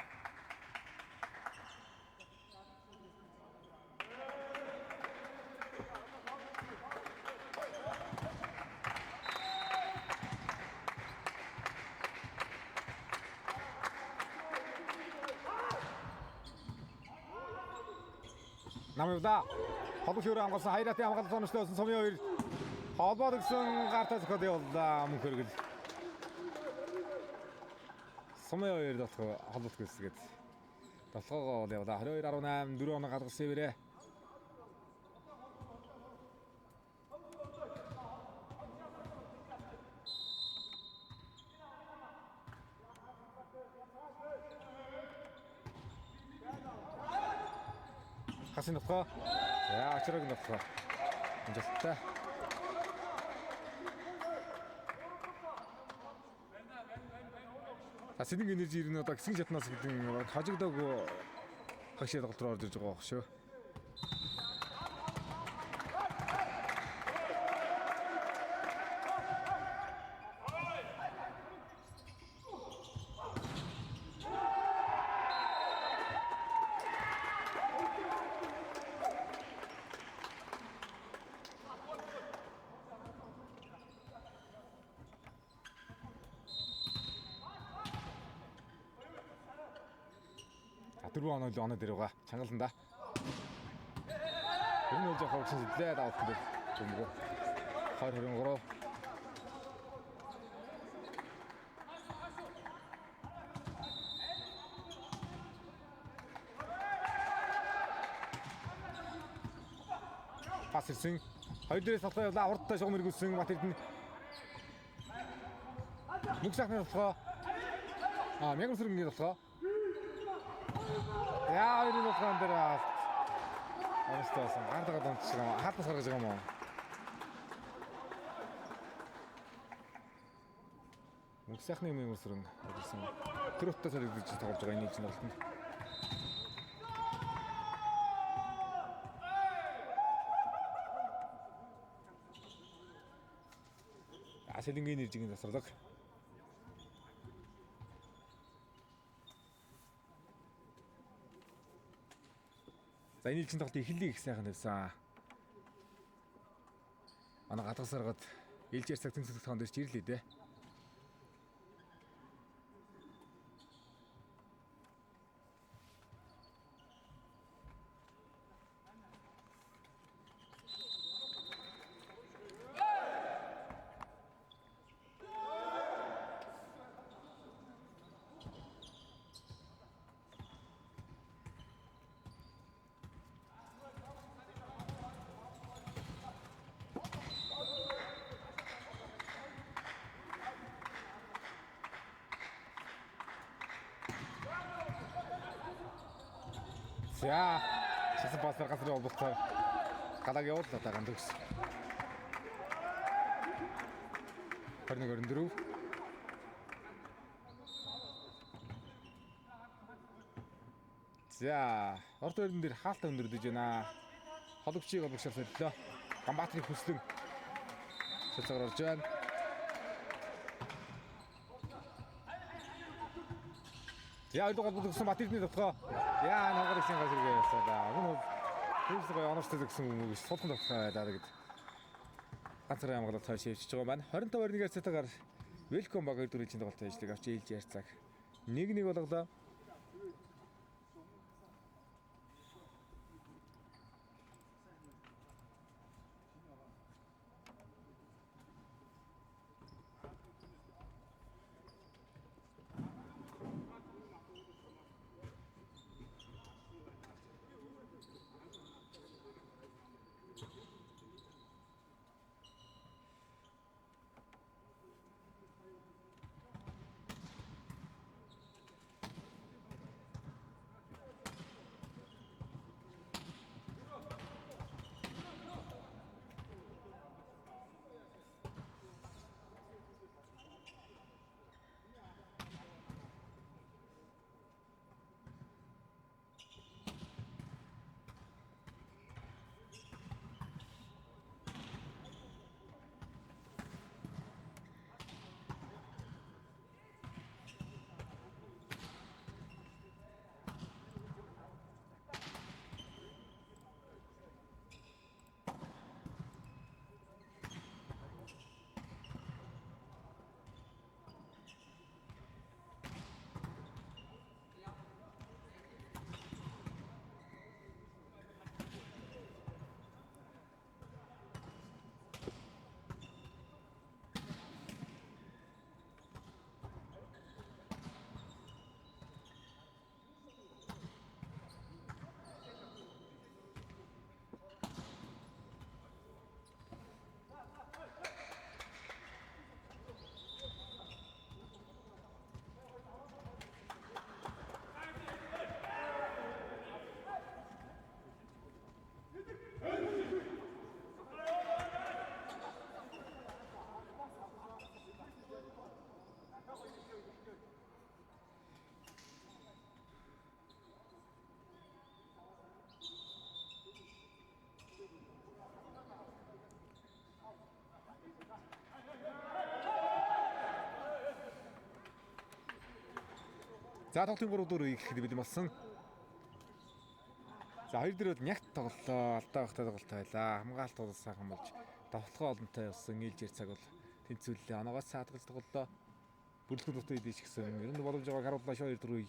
Нам явлаа. Холбогч өөрөө хамгаалсан. Хайратын хамгаалалт оношлоо өсөн Сумын хоёр холбоод өгсөн гартаа зөхиод явлаа мөнх хөргөл. Сумын хоёр дотгоо холболт гүйцэтгэд. Толгоогоо бол явлаа. 22 18 4 оноо гадгалсан хэвээрээ. Хасын нутгаа. За очрог нутгаа. Амжилттай. За Сэнэг энержи ер нь одоо хэсгийн шатнаас гэдэг хожигдоогүй хагшаа тоглолт руу орж ирж байгаа байх шүү. 4 оноо оноо дээр байгаа. Чангаланда. Тэр нь жоох хогсон сэтлээ давтан дээр. Бөмбөгөө. 20 23. Пас ирсэн. Хоёр дээрээс тоглоо явлаа. Урдтай шугам эргүүлсэн. Бат Эрдэнэ. Мөнх сайхны тоглоо. Мягмар сүрэнгийн тоглоо. Яа, хоёрын тоглоон дээр алт. Онцтой гардагаа донтчих юм. Хаалтаас гаргаж байгаа юм уу? Мөнх сайхны мягмар сүрэн ирсэн. Тэр утаа солигдож тоглож байгаа энэ чинь тоглолтод. Сэлэнгийн нэржигийн засварлаг. За энэ жилийн тоглолт эхэллийг их сайхан тавьсан. Манай гадгас саргад ээлж ярьцаг тэнцвэрх тоон дээр ч ирлээ дээ. За шасан пассаар газрын холбогдсон. Галааг явууллаа дагаан төгс. 21 24. За орд өрн дээр хаалт өндөрдөж байна. Хологчийг холбогчоор солилоо. Ганбаатрын хүслэн цэцгээр орж байна. За хоёр дугаар болгосон Бат Эрдэнэ дотгоо. Яа нагаар исэн гаш иргээ ясаа да. Үн бол тэрс гоё оновчтой гэсэн юм уу сулхан дотгоо байлаа гэд. Ганцаараа хамгаалалт хойш явчихж байгаа маань 25 21-ээр цэтгаар Welcome баг 2 дөрвийн тоглолт ажиллаг авч ээлж ярьцааг. 1-1 болголоо. За тоглолтын 3 4 ихэхэд бэлэн болсон. За хоёр дээр бол нягт тоглолоо, алдаа багтай тоглолт байлаа. Хамгаалт бол сайхан болж давталгаа олонтой явсан. Ээлж ярьцааг бол тэнцвэрлээ. Оноогоос саадгалж тоглолоо. Бүрлэхүүд дутуу идэж гисэн. Ер нь боломж байгааг харууллаа шүү 2 4.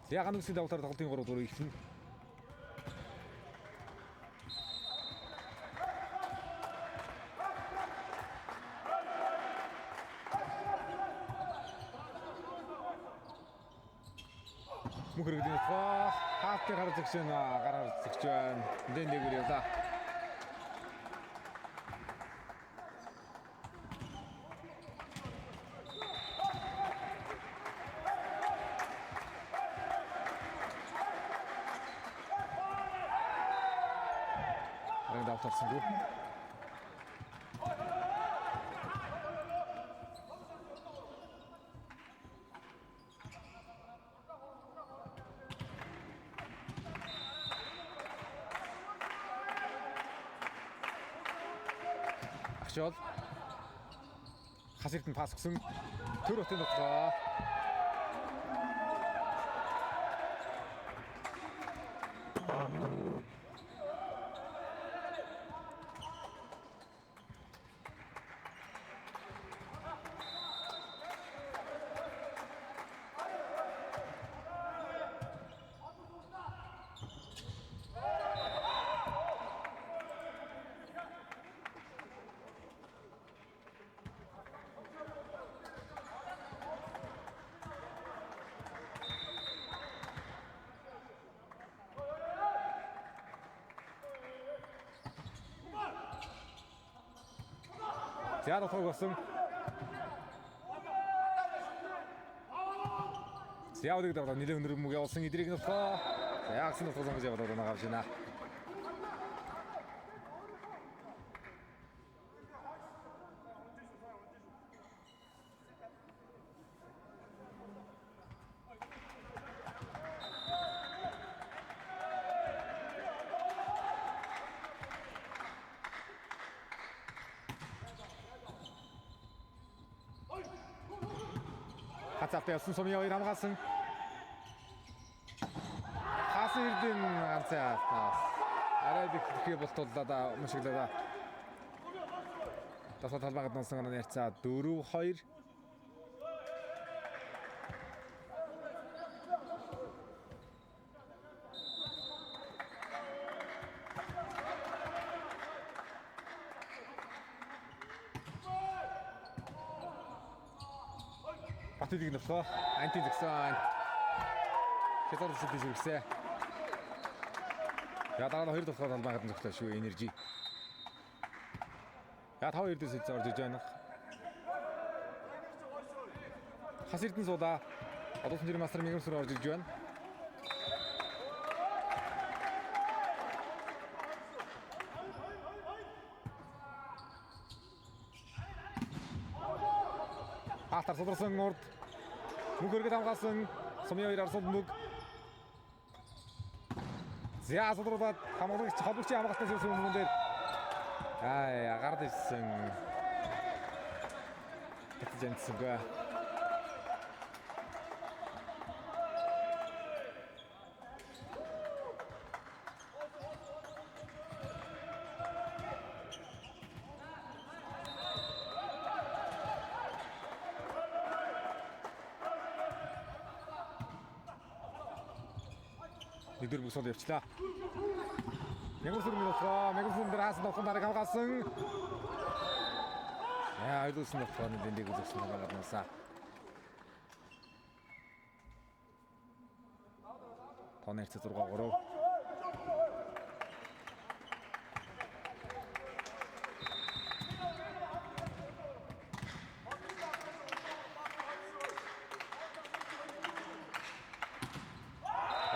Зяга нүсийн давтар тоглолтын 3 дугаар эхэлнэ. Мөнх хэрэгдэн утгаа хаалтын гар зэгч байна. Гар зэгч байна. Дэн дээгүүр явлаа. Харин давтарсангүй. Агшоол хас эрдэнэ пас өгсөн. Төр хотын дотгоо. За дотгоог болсон. Зяавыг даваа нэлээд өндөр мөг явуулсан эдрийг нутгаа. За агсын нутгаа сонгож яваад байгаа авч байна. Хацаалт явсан сумын хоёр хамгаалсан. Хасан эрдэн ганцаа автаас. Арай дэх болтууллаа мушиглаа. Тасаа талбай гаднасан гарны харьцаа 4-2. Батэлийг нөхлөө. Анти згсэн. Хязгаар зүсэлж үргэсэ. Я дараа нь хоёр дахь талбай гадна зөглөө шүү энержи. Я 5 2 дээс орж иж байна. Хас эрдэнэ суулаа. Одоо жирийн мастер мигэмсэр орж иж байна. Хаалтар сударсан урд мөнх өргөд хамгаалсан сумын хоёр арсууд мөг. За судруудад хамгаалагч холбогчийн хамгаалтаас ирсэн хүмүүн дээр аа гард ирсэн. Татж амтсангүй. Нэгдүгээр бүсол явчлаа. Мягмар минутгаа Мягмар дээр хаасан довхон дарыг хамгаалсан. Яа, ойлуулсан довхон дэндийг үзсэн байгаа гаднаасаа. Тооны харьцаа 6-3.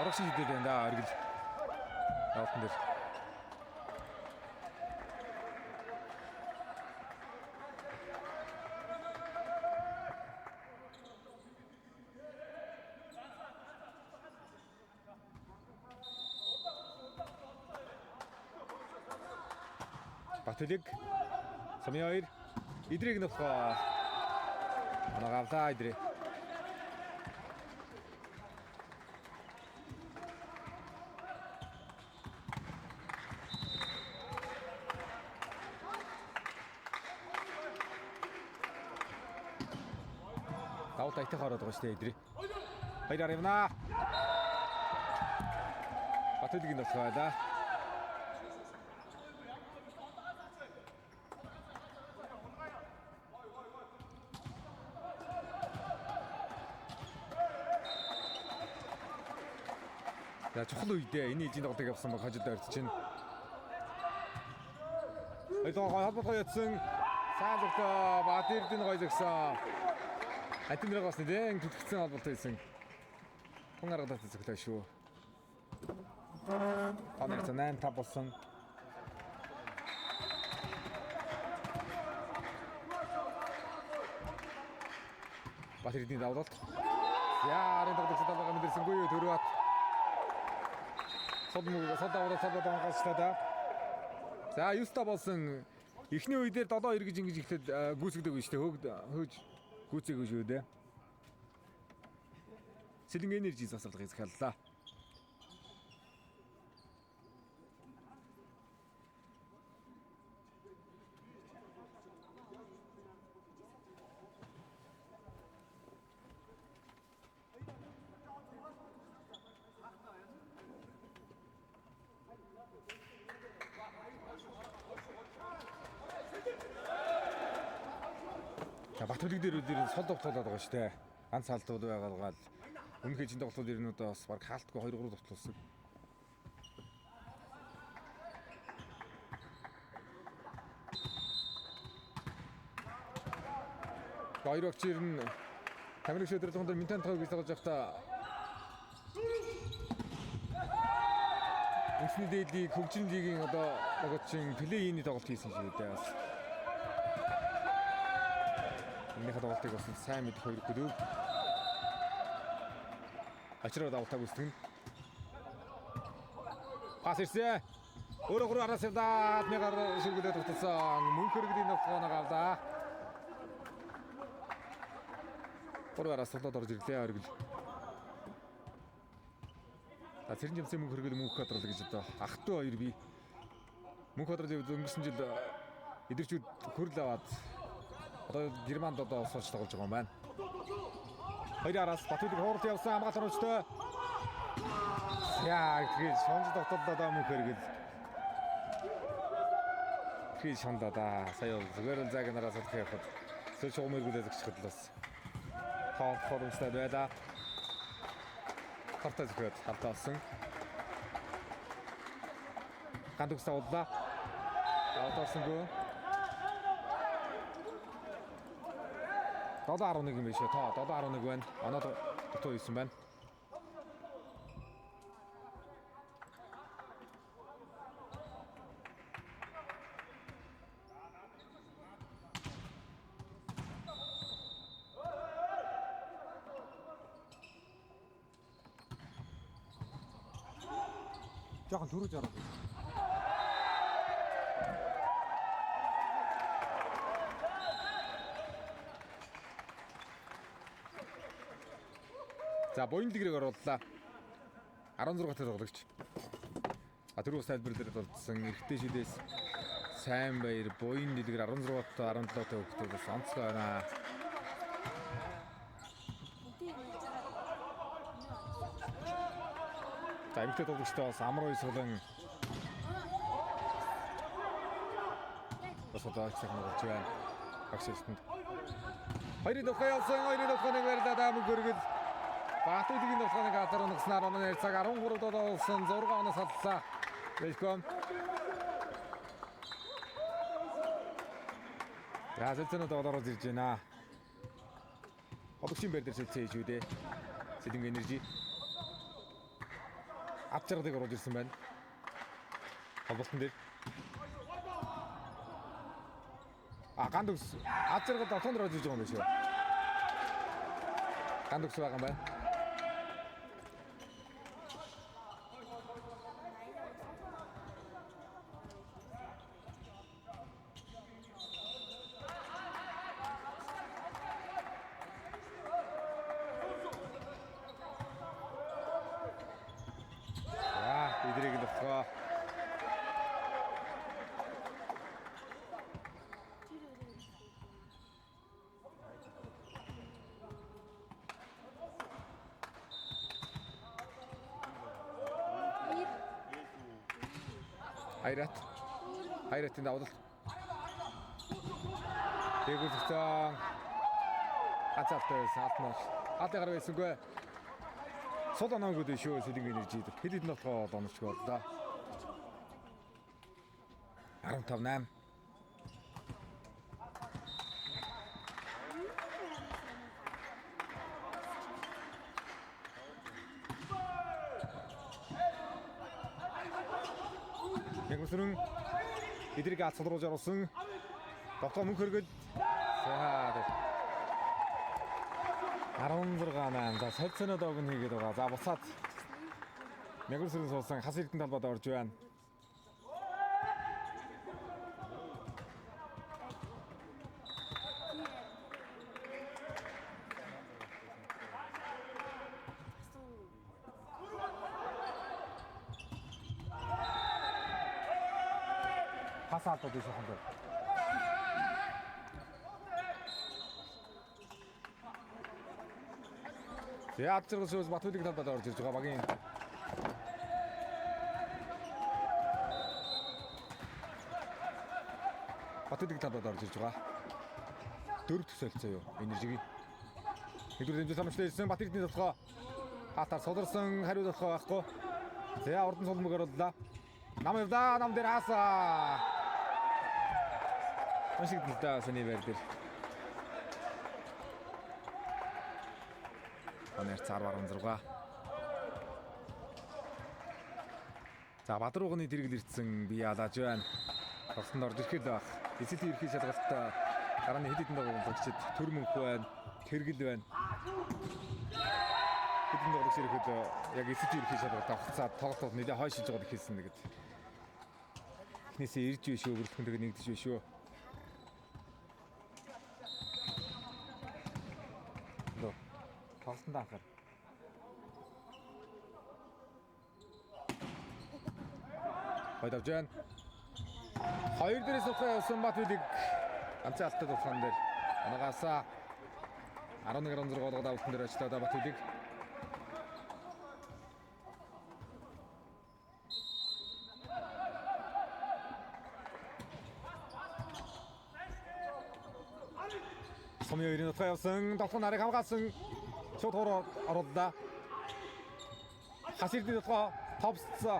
Орогшин хідээд байна да оргил. Явалтан дээр. Батэлэг Сумын хоёр Идрийг нөхөө. Нагаавлаа Идрээ. Давалт айтах ороод байгаа шүү дээ Идрээ. Хоёроор явнаа. Батүлгийн тоглоо байлаа. За чухал үедээ энэ ижийн тоглолтыг авсан баг хожид ойртож байна. Хоёлоо холбоолгоо ятсан. Сайн зөвлөө. Бат Эрдэнэ гоё зөксөн. Антинрагаас нэлээд түтгцэн холболт хийсэн. Хүн аргалаад зөвлөө шүү. Тооны 8-5 болсон. Бат Эрдэнэ давлалт. За арын тоглогч талгаа мэдэрсэнгүй юу Төрөбат. Сод мөг сод давлалт сод давлалт да. За 9-5 болсон. Эхний үе дээр 7-2 гэж ингэж ихлээд гүйцэгдэг шүү дээ. Хөөгд хөөж гүйцээгүй шүү дээ. Сэлэнг Энержи засварлага захиаллаа. За Батүлэг дээр үдээр сул довтлуулад байгаа шүү дээ. Ганц алдууд байгаагаал өмнөх ижин тоглолтууд ер нь одоо бас баг хаалтгүй 2 3 довтлуулсан. Хоёр багч ер нь Тамирын шөдрөлгөн дээр Минтан тог гэж тоглож байхдаа Үндэсний дээд лиг, хөгжлийн лигийн одоо логочин плей-ини тоглолт хийсэн шүү дээ бас. Энийхээ тоглолтыг бас сайн мэдэх хоёр клуб. Ачраа давтаг үсгэн. Пас ирсэн. Өөрөө гурав араас явдаа. Нэг гар ширгүүлээд тогтолсон. Мөнх хөргөдийн тоглооног авлаа. Гурав араас тоглоод орж ирлээ оргил. За цэрэн жимсэн мөнх хөргөл мөнх кадрал гэж одоо ах トゥ хоёр бий. Мөнх кадрал өнгөрсөн жил эдгэрчүүд хөрөл аваад одоо Германд одоо сурч тоглож байгаа юм байна. Хоёр араас Батүлэг хууралт явсан хамгаалал оромжтой. Яа тэгэхээр шунж тогтолдоо даа мөнх хөргөл. Тэгэхээр шундаа да. Сая бол зүгээр л зайг нараас удах явахад сул шугам эргүүлээд өгчихөд л бас тоон хоромжтой байлаа. Хортой зөхиод халдаа олсон. Гандугс тавлаа. Даваад орсонгүй. 7.11 юм биш ээ. Тоо 7.11 байна. Оноо дутуу хийсэн байна. Жохон түрүүж ороо. За буян дэлгэрийг орууллаа. 16 дахь тоглогч. А түрүү тайлбар дээр дурдсан эрэгтэй шидээс сайн баяр буян дэлгэр 16 та 17 та хүүхдүүд бас онцгой байна. За эмэгтэй тоглогчтой бас амар уй сулан бас одоо их сайхан болж байна. Багш эрсэнд. Хоёрын тухай явсан, хоёрын тухай нэг барилаа да мөнгө өргөл. Батүлгийн тухай нэг газар унагаснаар оноо цаг 13 7 болсон 6 оноос аллаа. Welcome. За зэлцэнүүд ороод ирж байна. Хологчийн байр дээр сэлцээ хийж үү дээ. Сэлэнг Энержи. Ад жаргалыг оруулж ирсэн байна. Холболтон дээр. А ганд өгс. Ад жаргал долоон дээр орж ирж байгаа юм байна шүү. Ганд өгс байгаа юм байна. За эдрийг л болохоо. Хайрат. Хайратын давлалт. Дээгүүр зогцсон. Ганц алтай байсан. Алт нь алты гар байсангүй. Сул оноогүй дээ шүү Сэлэнг Энержи. Хэд хэдэн толгой оноч боллоо. 15 8. Мягмсрэн эдрийг алт сулруулж оруулсан. Дотгоо мөнх хөргөл. За 16 8. За солилцооны дог нь хийгээд байгаа. За буцаад Мягмсрэн суусан хас эрдэнэ талбайд орж байна. Пас алдаад биш юм байна. За ад зэрэг Батүлиг талбайд орж ирж байгаа багийн. Батүлиг талбайд орж ирж байгаа. Дөрөв дэх солилцоо юу? Энержигийн. Нэгдүгээр дэмжих самжтай ирсэн Бат Эрдэнэ толгой. Хаатаар суларсан хариу толгой байхгүй. За урдан сулмаг орууллаа. Нам явлаа, нам дээр хаасаа. Уншиг дэлдээ саний байр дээр. Онер 10 16. За Бадруугны тэргэл ирсэн бие алааж байна. Тоглолтод орж ирэхэд байх. Эсэлт ерхий шалгалтаа гарааны хэд хэдэн тоглогчид төр мөнх байна, тэргэл байна. Хэдэн тоглогч ирэхэд яг эсэлт ерхий шалгалтаа хугацаа тоглолт нэлээ хойшилж байгаад эхэлсэн нэгэд. Эхнээсээ ирж биш үү, өргөлтөндөө нэгдэж биш үү. Тоглолтод анхаар. Хойд авч байна. Хоёр дээрээс ухаа явсан Батүлиг ганцхан алтад ухаан дээр. Анагаасаа 11 16 болгоод авалтан дээр ажиллаа Батүлиг. Сумын хоёрын утгаа явсан. Долхон нарыг хамгаалсан. Шууд хуруу орууллаа. Хас эрдэнэ толгой товсцоо.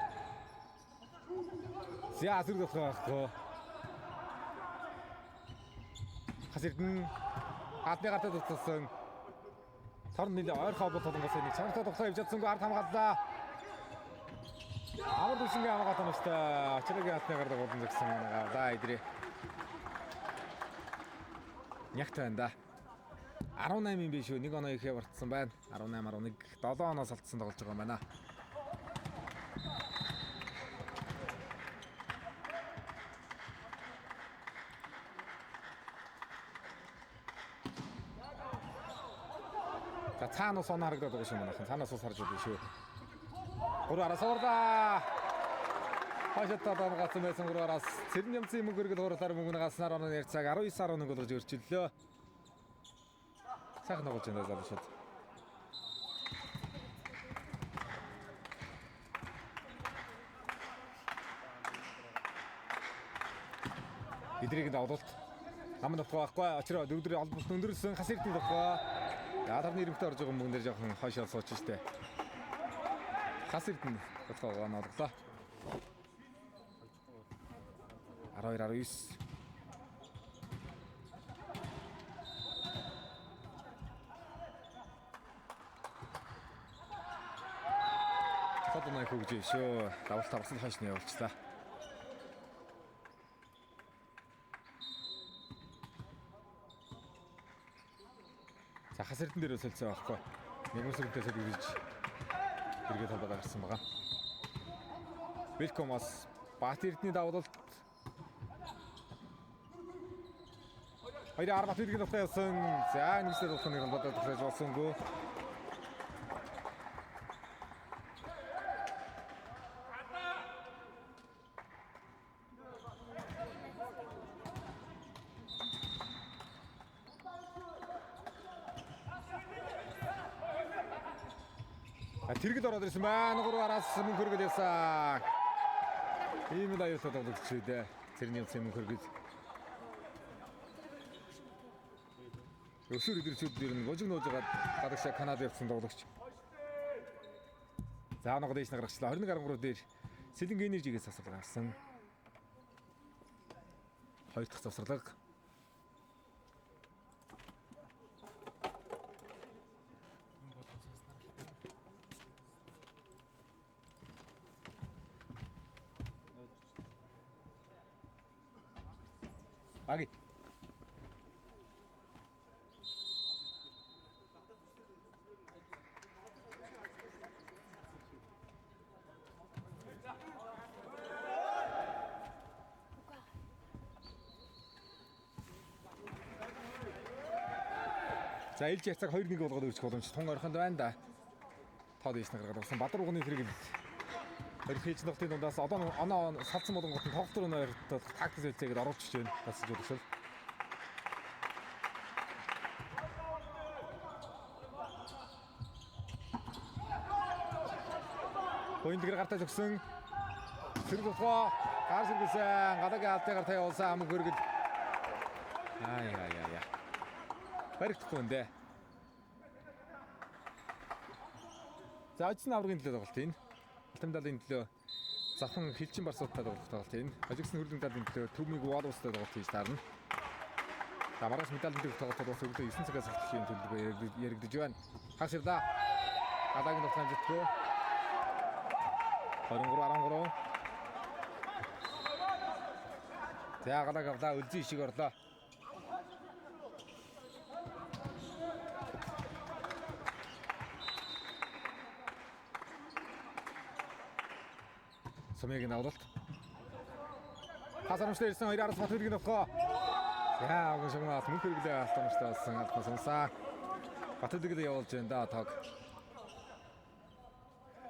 За асар толгой байхгүй. Хас эрдэнэ гадны гартаа дутсан. Торн нэлээ ойрхон бол толонгоос нэг чанартай тоглоо явж чадсангүй ард хамгааллаа. Амар дүсэнгийн хамгаалт оновчтой. Очрог адны гар дагуулсан зэгсэн манайгаа. За идрээ. Нягт байна да. 18 юм биш үү? Нэг оноо их явартсан байна. 18 11 7 оноос алдсан тоглож байгаа юм байна. За цаана ус оноо харагдаад байгаа шүү манайхан. Цаанаас ус харж байгаа шүү. Гурав араас уурлаа. Хашаатаа дангацсан байсан гурав араас цэрэн нямцын мөнгө өргөл хурлаар мөнгө гаснаар оноо ярцааг 19 11 болгож өөрчиллөө. Сайхан тоглож байна залуучууд. Эдрийг давлалт. Нам нутгаа байхгүй. Очроо дөрөвдөр олболт өндөрсөн хас эрдэнэ тухай. За тарны ирэмтэй орж байгаа мөнгөн дээр жоохон хойшоо сууч штэ. Хас эрдэнэ тухайгаа нолглоо. 12 19. Тодоной хөгжиж шүү. Давалтаа бас л хойш нь явуулчлаа. За хас эрдэнэ дээр солилцоо байхгүй. Нэгүсрэнтэй солигдож эргээ талбай гарсан байгаа. Велкомас Бат Эрдэнэ давлалт. Хоёр ар Бат Эрдэнэ утгаа явсан. За нэгсэл утганы холбоотой тогтоож болсонгүй. Тэргэл ороод ирсэн байна. Гурав араас мөнгө хөргөл явсан. Ийм л аюултай тоглогч үү дээ. Цэрний улсын мөнх хөргөл. Өсвөр өдрчүүд ер нь гожиг нууж байгаад гадагшаа Канад явсан тоглогч. За оноо дээш нь гаргачлаа. 21-13 дээр Сэлэнг Энержигээс завсарлага авсан. Хоёр дахь завсарлага. Аги. За илж яцаг 2-1 болгоод өрчих боломж тун орхонд байна да. Тоо дээш нь гаргаад авсан. Бадар угны хэрэг хорих хийж ногтын дундаас одоо оноо салцсан болонгот нь тоглолт руу нойртол тактик зүйлсэгээд оруулчих байна. Бас жуулчлал. Буян гартаа зөксөн. Сэрэг болохоо гар сэргэлсэн. Гадаг алдаа гартаа явуулсан амг хөргөл. Ай яа яа яа. Баригдахгүй юм дээ. За очсон аврагын төлөө тоглолт энэ. Алтан медалийн төлөө завхан хилчин барсуудтай тоглох тоглолт энэ. Хожигдсон хөрөлдөн медалийн төлөө Түмиг Уолвстай тоглолт хийж таарна. За маргааш медалийн төлөх тоглолт бас өглөө 9 цагаас эхлэх юм төлөвлөгөө яригдж байна. Хагас явлаа. Гадаагийн тоглолт амжилтгүй. 23-13. За гадааг авлаа. Өлзий ишиг орлоо. Сумыг авлалт. Хасарамжтай ирсэн хоёр араас Батбилэг нөхөө. За уг шугамаас мөнх хэрэглээ алдамжтай болсон албан сунсаа. Батбилэг л явуулж байна да тог.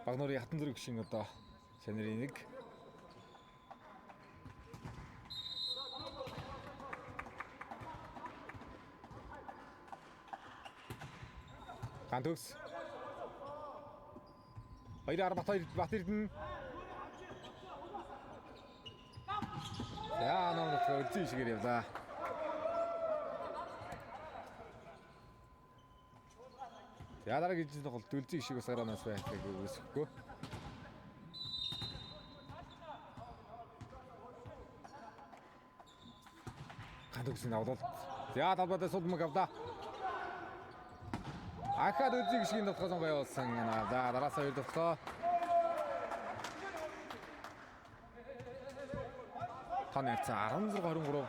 Багнуурын хатан зүрх гişин одоо шанарын нэг. Ган төгс. Хоёр ар Бат Бат Эрдэнэ. За ном нутгаа өлзий шигээр явлаа. За дараагийн жилийн тоглолт өлзий шиг бас гараанаас байхыг үгүйсэхгүй. Ган төгсний авлалт. За талбайдаа сулмаг авлаа. Ахаад өлзий шигийн дотгоо сонгоо явуулсан. За дараасаа хоёр дотгоо. Тон ярьцаа 16-23.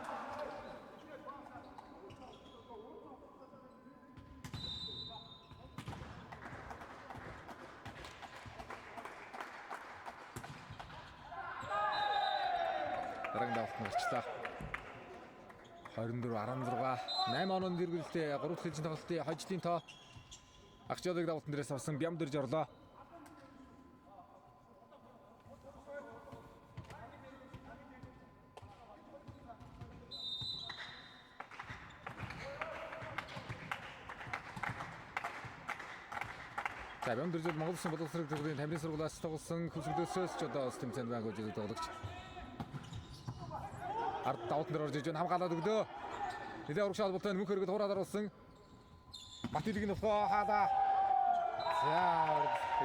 Дараагийн давалт нь гарчлаа. 24-16 8 онооны дэргэлтэй 3 дахь хэлжин тоглолтын хожлын тоо Агчаалыг давалтан дээрээс авсан Бямдэрж орлоо. За Бямдэрж бол Монгол Улсын боловсрол төвийн тамирын сургуулиас тоглосон хөлсөглөөсөөс ч одоо улс тэмцээнд байнг үжиг тоглогч. Ард давалтан дээр орж иж байна. Хамгаалаад өглөө. Нэлээ урагш холбоотой мөнх хөргөд хураад оруулсан. Батилэг нь болохоо хаалаа. За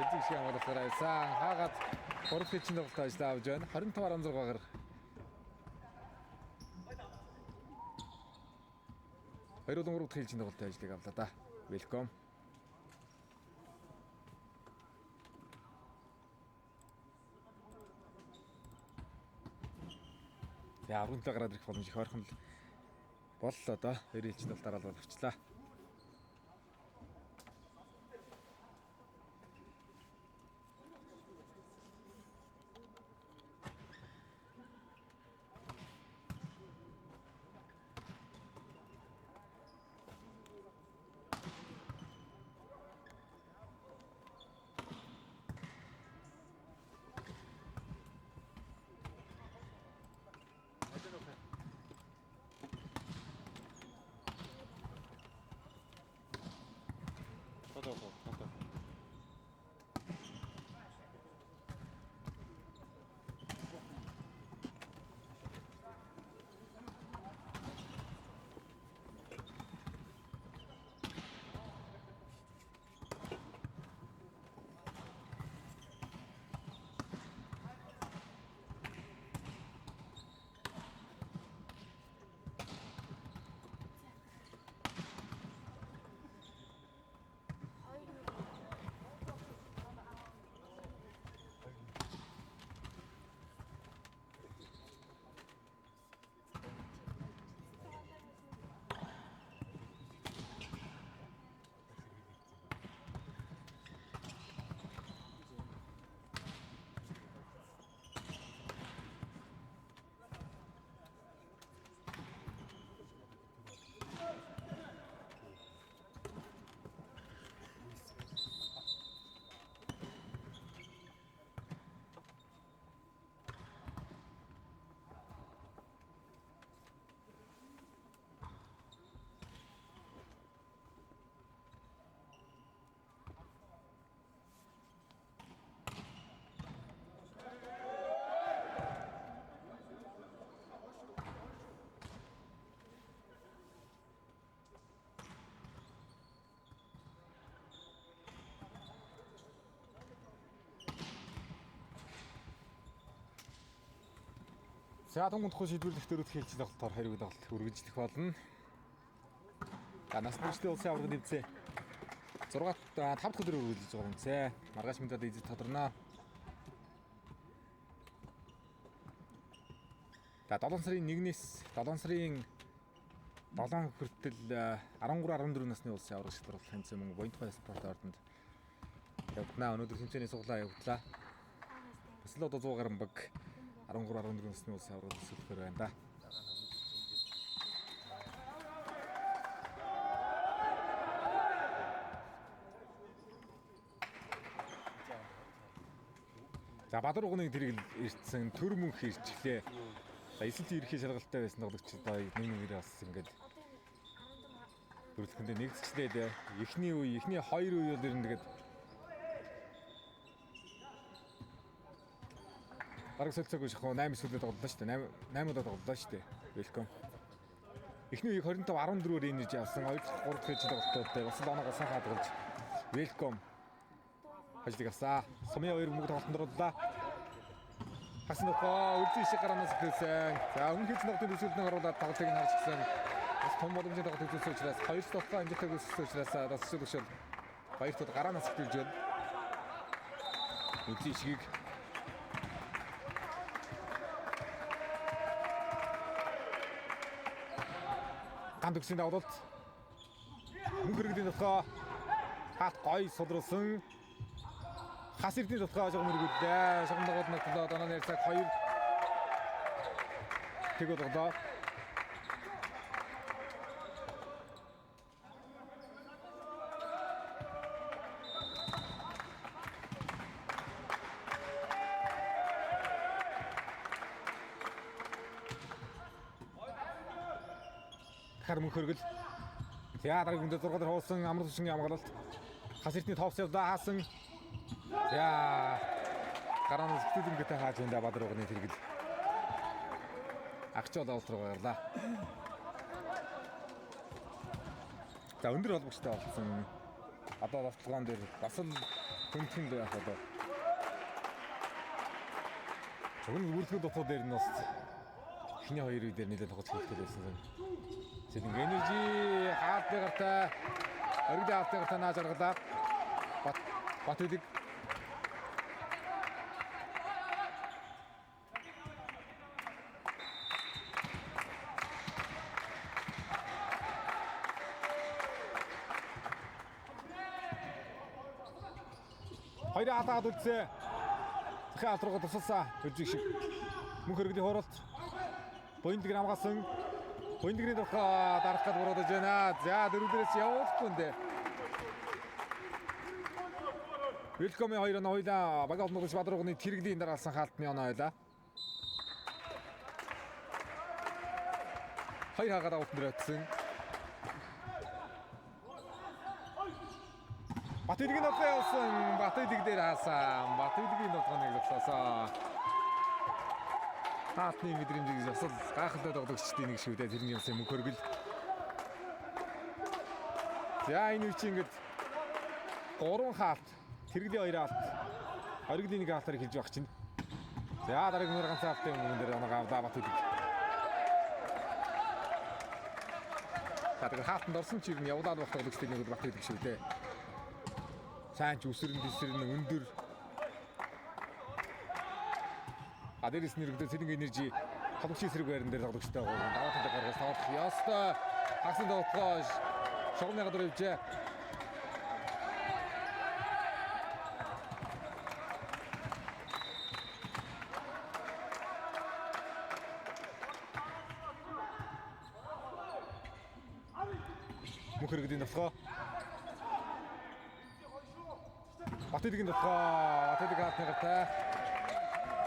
эзэг шиг хамгаалахаар айсан. Хаагаад 3 дахь хичээн тоглолт ажиллаа авч байна. 25-16-гаар. Хоёр болон 3 дахь хичээн тоглолтын ажлыг авлаа да. Welcome. За аврагын төлөө гараад ирэх боломж их ойрхон л боллоо доо. Хоёр хичээн тоглолт дараалал авчлаа. За түнхүү шийдвэрлэх дөрөв дэх ээлжийн тоглолтоор 2 тоглолт үргэлжлэх болно. За нас бүрчдийн улсын аварга тэмцээн 6 5 дахь өдөр үргэлжлэж байгаа тэмцээн. Маргааш мэдээд эзэд тодорно. За 7 сарын 1-ээс 7 сарын 7 хүртэл 13 14 насны улсын аварга шалралт тэмцээн мөн Буянтухай спорт ордонд явагдана. Өнөөдөр тэмцээний суглаа явагдлаа. Бас л одоо 100 гаруй баг 13 14 насны улсын аварга төсөөлөхөр байна да. За Бадар угныг тэрэг ирсэн төр мөнх ирчихлээ. За эсэлт ерхий шалгалтай байсан тоглогч одоо нэг нэгээрээ бас ингээд бүрэлдэхүүндээ нэгдчихлээ дээ. Эхний үе, эхний хоёр үе бол ер нь тэгээд бараг солилцоогүй шахуу 8 сүлдээ тоглолоо шүү дээ. 8 удаа тоглолоо шүү дээ. Welcome. Эхний үеийг 25 14-оор энержи авсан. 2 дахь 3 дахь ээлжийн тоглолтууд дээр бас л оноогоо сайхан хадгалж Welcome хожлыг авсан. Сумын хоёр мөнгө тоглолтод орууллаа. Хасан нөхөө үлзий шиг гараанаас эхэлсэн. За өмнөх хэзээ тоглолтын төсөөлнөөр оруулаад тоглолтыг нь харж гисэн. Бас том боломжтой тоглолт үзүүлсэн учраас хоёр тоглолтоо амжилттай үүсгэсэн учраас дасгалжуулагч хоёр дахь гараанаас эхэлж байна. Үлзий шигийг ган төгсгийн давлалт мөнх хэрэгдийн толгой хаат гой сулруулсан хас эрдний толгой жог мөргөлдөө шаган дагууд нотлоо доноо ярьцаг хоёр тэг болголоо. Дахиад мөнх хөргөл. За дараагийн үндэ 6 дээр хуулсан амар төвшингийн хамгаалалт. Хас эрдний товс явлаа хаасан. За гараанаас хэвтэл өнгөтэй хааж энэ Бадар угны тэргэл. Агчуул авалт руу гарлаа. За өндөр холбогчтой болсон. Одоо давталгаан дээр бас л төнтгөнд байх одоо. Зөвхөн бүрэлдэхүүн дотоод дээр нь бас эхний хоёр үе дээр нэлээд тоглож хэрэгтэй байсан юм. Сэлэнг Энержи хаалтны гартай оргиды хаалтны гартай нааж аргалаа. Бат Бат үдэг. Хоёрын хатаад үлдсэн. Захын алт руугаа тусалсан. Үлзий шиг. Мөнх өргөдийн хууралт. Буяндгэр хамгаалсан. Буяндгэрийн толгой дарах гад буруудаж байна. За дөрөвдөрөөс явуулахгүй нэ. Welcome-ийн хоёр оноо хоёлаа баг олногч Бадар угны тэрэглийн дараа алсан хаалтны оноо байлаа. Хоёр хагаад авалт дээр очсон. Батүдгийн толгой явсан. Батүдэг дээр хаасан. Батүдгийн толгойг зогсоосоо. Хаалтны мэдрэмжийг бас л гайхалтай тоглогчдын нэг шүү дээ. Тэрний юмсан мөнх хөргөл. За энэ үе чи ингээд 3 хаалт, тэрэглийн 2 хаалт, оргилийн 1 хаалтаар эхэлж байх чинь. За дараагийн мөр ганцхан хаалтын өмнө дээр оноо авлаа Батүдэг. За тэгэхээр хаалтанд орсон ч юм явуулаад байх тоглогчдын нэг бол Батүдэг шүү дээ. Сайн ч үсрэн дэсрэн өндөр. А дээрээс нь ерөнхийдөө Сэлэнг Энержи тоглогчийн эсрэг байран дээр тоглогчтой байгаа. Даваа талыг гаргаж тоглох ёстой. Хагасан тоглолтгоо шугамны гадуур явжээ. Мөнх хэрэгдийн толгой. Батүдгийн толгой. Батүдэг хаалтны гартай.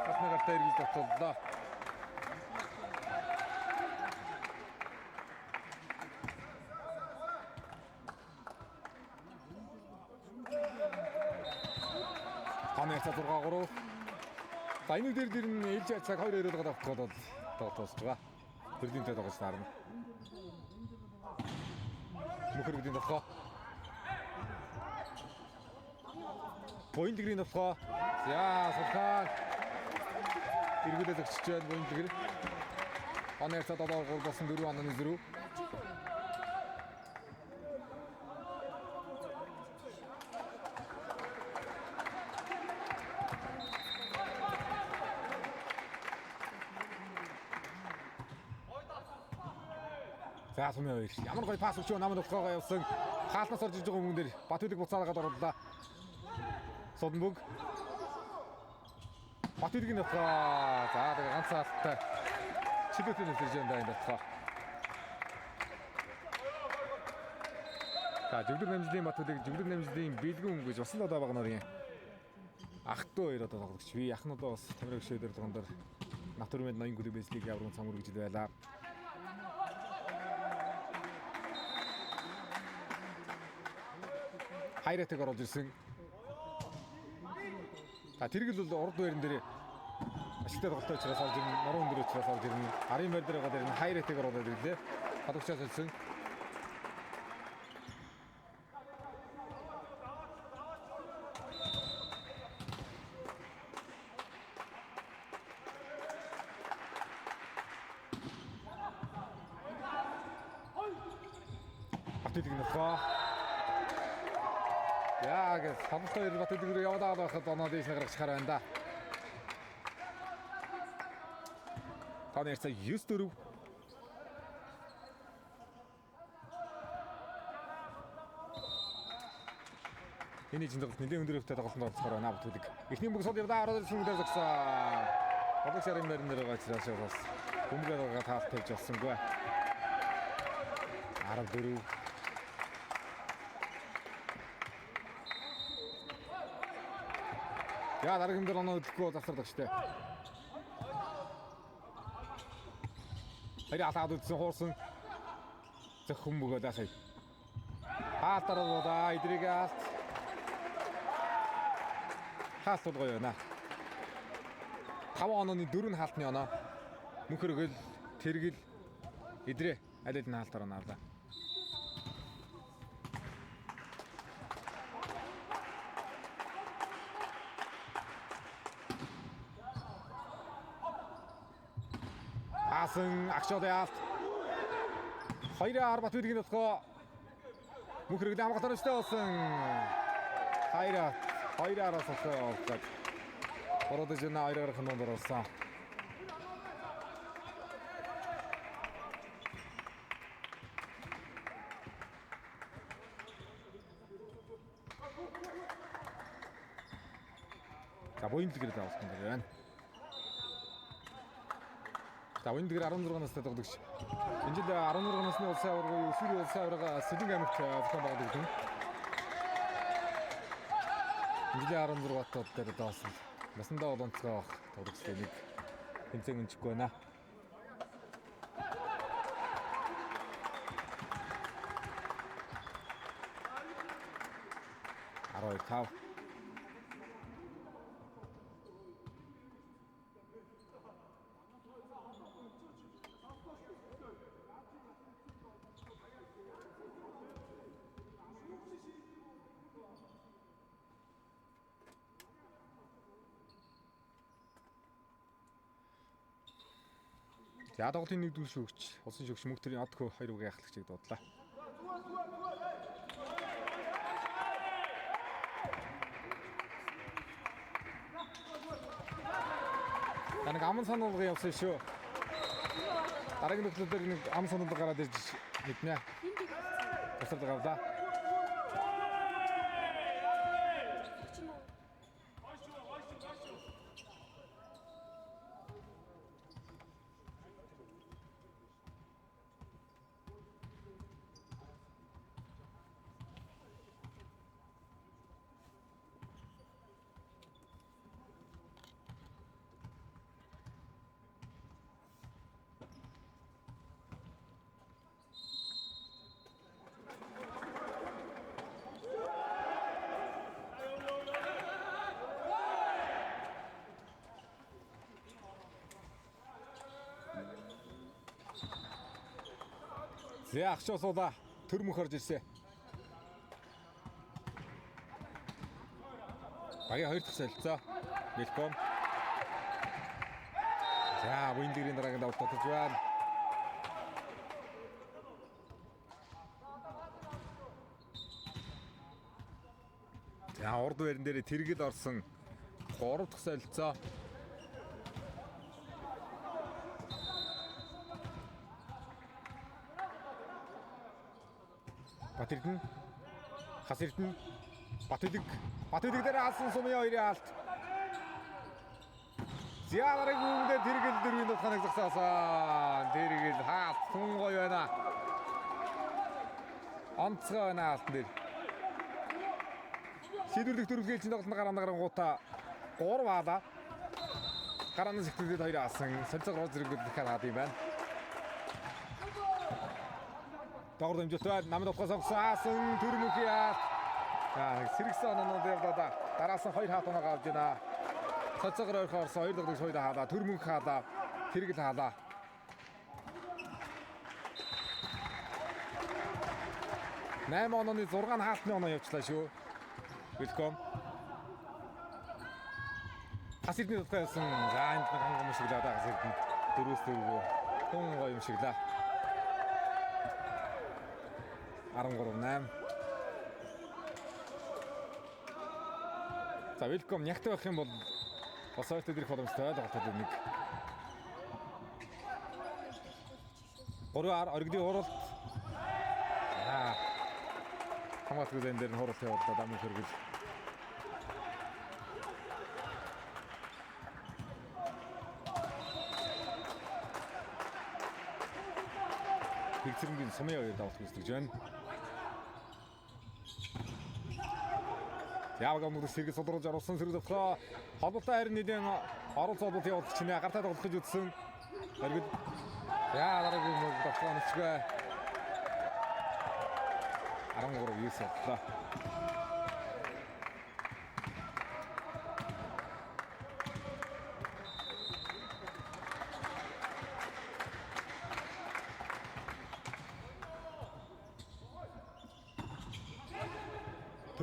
Хаалтны гартай эргэж тогтоллоо. Таны харьцаа 6-3. За энэ дээр дэр нь ээлж цаг 2-2 болгоод авах бол тоглолт дуусч байгаа. Берлинтэй тоглож таарна. Мөнх хэрэгдийн толгой. Буяндгэрийн толгой. За Сулхан эргүүлээд өгчөж байна Буяндгэр. Оны харьцаа 7-3 болсон 4 онооны зөрүү. За сумын хоёр. Ямар гоё пас өгч намд болохоогоо явсан. Хаалнаас орж иж байгаа хүмүүс дээр Батүлэг буцаагаад орууллаа. Содонбөг. Батүлэг нь болохоо. За тэгээ ганц хаалттай. Чилүүтэй нэвтэрж байна энэ болохоо. За зөвлөг намжлын Батүлэг, зөвлөг намжлын бэлгэн өнгөж бас л одоо баг нарын ах トゥ хоёр одоо тоглогч. Би ах нь одоо бас Тамираг шөөдөр дугаар Натурмед ноён клуб эслийг яврын цам үргэлжил байлаа. Хайратыг оруулж ирсэн. За тэргэл бол урд байран дээр ашигтай тоглолттой учраас орж ирнэ. Нуруунд дээр учраас орж ирнэ. Арын байр дээр байгаа дэр нь хайратыг оруулаад ирлээ. Халагчаас хэлсэн. Батүлэг нь болохоо. Яг хамтаа хоёр Батүлэг рүү яваад байхад оноо дээш нь гаргачихаар байна да. Тооны харьцаа 9-4. Энэ ижин тоглолт нэлээд өндөр өвтэй тоглолтод оролцохоор байна Батүлэг. Эхний бөмбөг сууд явдаа ороод ирсэн дээр зогсоо. Бодог шарын байран дээр байгаа учраас бас бөмбөг байгаа таалт тавьж болсонгүй. 14. Я дараагийн дээр оноо хөдлөхгүй бол завсардаг штэ. Хоёр алаад үтсэн хуурсан. Зөх хүмүүгөө даахыг. Хаалт дараад эдрийг алт. Хаалт бол гоё байна. 5 онооны 4 нь хаалтны оноо. Мөнхөргөл, тэргэл, идрээ аль аль нь хаалтаар оноо авлаа. Асан агшоод яалт. 2-10 Батүлэг нь болохоо мөнхөргөл хамгаалалт өстэй болсон. 2-2-аас болохоо явуулаад. Бородож на хоёр гарах нь оруулсан. За буян дэлгэр авалтан дээр байна. За буян дэлгэр 16 настай тоглогч. Энэ жил 16 насны улсын аварга, өсвөрийн улсын аварга Сэлэнг аймагт зохион байгуулагдана. Энэ жилийн 16 тод дээр одоо бас насандаа бол онцгой авах тоглогчдын нэг тэмцээн өнчихгүй байна. 12-5. За тоглолтын нэгдүгээр шүүгч, улсын шүүгч Мөнх төрийн Одхөө хоёр үгийн ахлагчийг дуудлаа. За нэг аман сануулга явсан шүү. Дараагийн нөхцөл дээр нэг аман сануулга гараад ирж мэднэ. Тасардаг авлаа. За агшаа суулаа. Төр мөх орж ирсэн. Багийн хоёр дахь солилцоо. Мелком. За, буян дэгрийн дараагийн давалт татаж байна. За урд байран дээр тэргэл орсон 3 дахь солилцоо. Батэрдэн Хас Эрдэнэ Батүлэг Батүлэг дээр алсан сумын хоёрын алт. Зяаларыг үүндээ тэргэл дөрвийн тутханыг зогсоосон. Тэргэл хаалт тун гоё байна. Онцгой байна хаалтан дээр. Шийдвэрлэх дөрвөлгийн тоглолтод гараа гарангуудаа 3 хаалаа. Гарааны сэгтүүдэд 2 хаасан. Солилцоо руу зэрэг дахиад хаад юм байна. Догор дэмжэлт байна. Намд утгаас сонгосон хаасан төр мөнхийн хаалт. За сэргсэн оноонууд явлаа да. Дараасан 2 хаалт оноо авч байна. Солилцоогоор ойрхон орсон 2 тоглогч 2 хаалаа. Төр мөнх хаалаа. Тэргэл хаалаа. 8 онооны 6 хаалтны оноо явчлаа шүү. Welcome. Хас Эрдэнэ тутгаа явсан. За энд нэг хангам шиг л одоо Хас Эрдэнэ 4-4 тун гоё юм шиг лээ. 13-8. За Welcome нягт байх юм бол бас ойртод ирэх боломжтой тоглолтод нэг. 3-аар оргиды хуралт. За хамгаалт зэн дээр нь хуралт явуулаад амын хөргөл. Бэгцэрэнгийн сумын хоёр давалт гүйцэтгэж байна. Яваг өмнөх сэрэг содруулж оруулсан сэрэг зовхоо холболтой харин нэгэн оролцоо холболт явуулах чинь гартаа тоглох гэж үзсэн. Оргид яа дараагийн мөр давхаа онцгүй. 13-9 боллоо.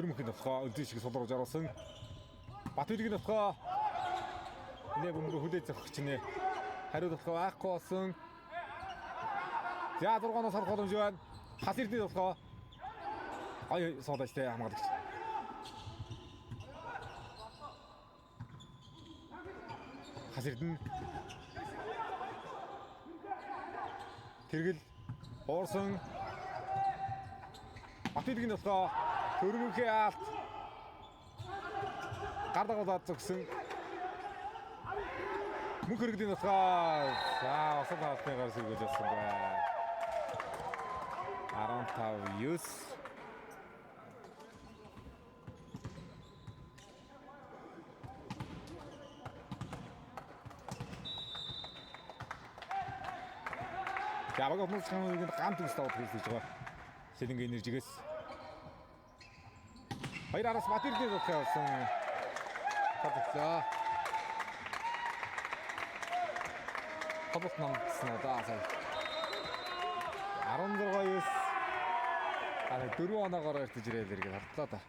Төр мөнхийн давхаа өлзий шиг содруулж оруулсан. Батүлгийн давхаа нэ бөмбөрөө хүлээж авах чинь хариу давхаа байхгүй болсон. За 6-наас харах боломж байна. Хас Эрдэнэ давхаа гоё суулаач те хамгаалагч. Хас Эрдэнэ тэргэл уурсан. Батүлгийн давхаа Төрмөнхийн аалт гар дагуулад зогсон. Мөнх хөргөдийн нутгаа за осол хаалтны гар сэргэж болсон бай. 15-9. Яваг өмнөх цагийн гамт үс даваад хийлж байгаа. Сэлэнгийн энержигээс хоёр араас Батэрдээ дутхаа явсан. Тоглолцоо. Тоглолт намдсан удаа сая. 16-9. А 4 оноогоор ойртож ирээл эргээд хардлаа да.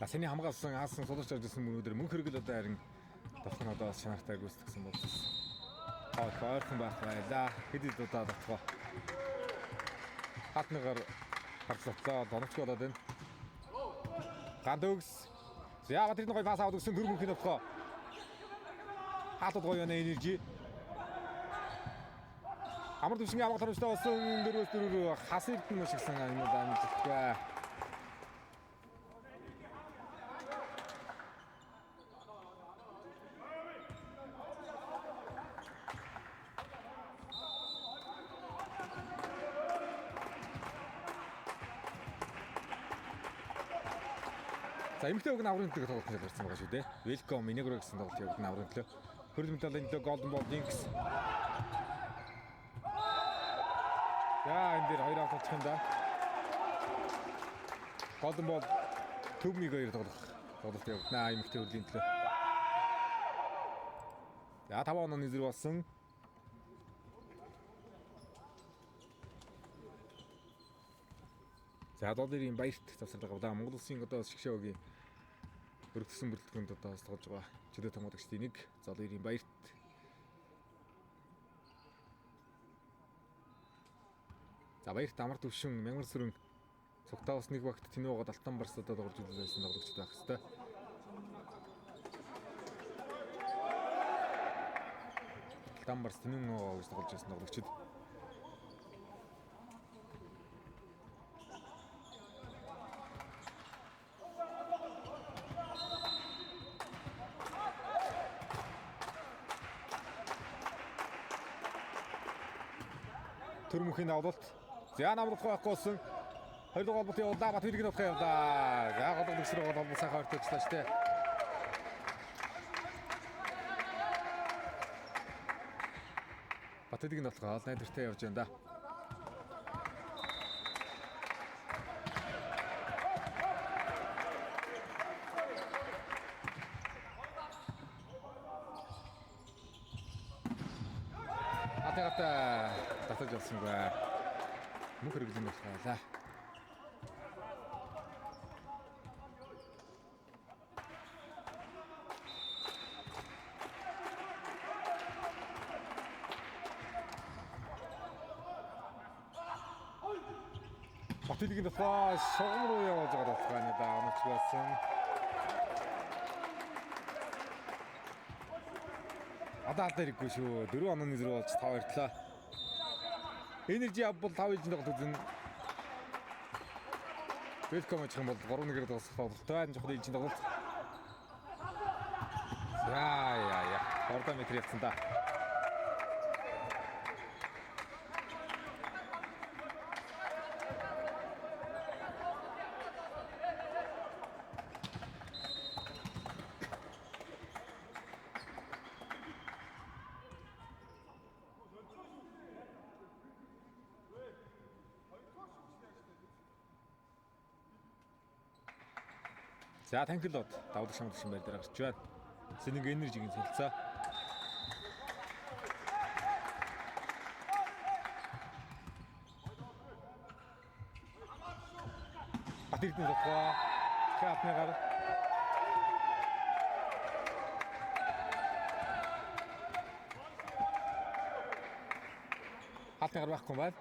За сэний хамгаалсан хаасан суларч авч ирсэн мөрөдөр мөнх хэрэгэл одоо харин давх нь одоо бас чанартай гүйцэтгсэн болсон. Их ойрхон байх байлаа. Хэд хэд удаа давхаа. Хаалтныгаар гарцлаа. Доновч болоод байна. Ганд өгс. За яагаад тэр нэг гоё пас аваад өгсөн төр мөнхийн давхаа. Хаалтууд гоё байна энержи. Амар төвшингийн авах харамжтай болсон 4-4 хас эрдэнэ маш ихсэн юм амжилтгүй. За эмэгтэй үг нь аврын төлөө тоглолтод ярьсан байгаа шүү дээ. Welcome Инегро гэсэн тоглолт явагдана аврын төлөө. Хөрөл медалийн төлөө Golden Ball Jinx. За энэ дээр хоёр авах юм да. Golden Ball төв нэг хоёр тоглолт явагдана эмэгтэй хөрлийн төлөө. За 5 онооны зэрэг болсон. За долларын баярт завсарлага авлаа. Монгол улсын одоо шгшөөгийн өргөдсөн бүрэлдэхүүнд одоо тоглож байгаа чөлөө томоолагчдын нэг долларын баярт. За баярт амар төвшин мянган сүрэн цугтаа ус нэг багт тэнүү гол алтан барс одоо тоглож байсан тоглогчд байх хэвээр. Алтан барс тэнүү гэж тоглож байсан тоглогчд. Төр мөхийн давлалт. За намрах байхгүй болсон. Хоёр дахь холболт явуулаа. Бат хөлөг нь явуулаа. За голог төгсрөө гол холбол сайхан ойртогчлаа шүү дээ. Бат хөлөг нь болохоо найдвартай явж байна да. Атагата татаж явсангүй. Мөх хэрэглэн болохоо. Батэлгийн болохоо шугам руу явуулж байгаа болохоо нэ да оногч болсон. Одоо алдаа хэрэггүй шүү. 4 онооны зэрэг болж 5 ярьтлаа. Энержи авбал 5 ижин тоглолт үзнэ. Welcome очих юм бол 3-1-ээр дуусах тоглолт байна. Чухал ижин тоглолт. За яа. 3 метр явцсан да. За танхилууд давдаг шамдагч байр дээр гарч байна. Сэнэг энержигийн солилцоо. Бат эрдэнэ зогхоо. Дахин албаны гар. Албаны гар байхгүй юм байна.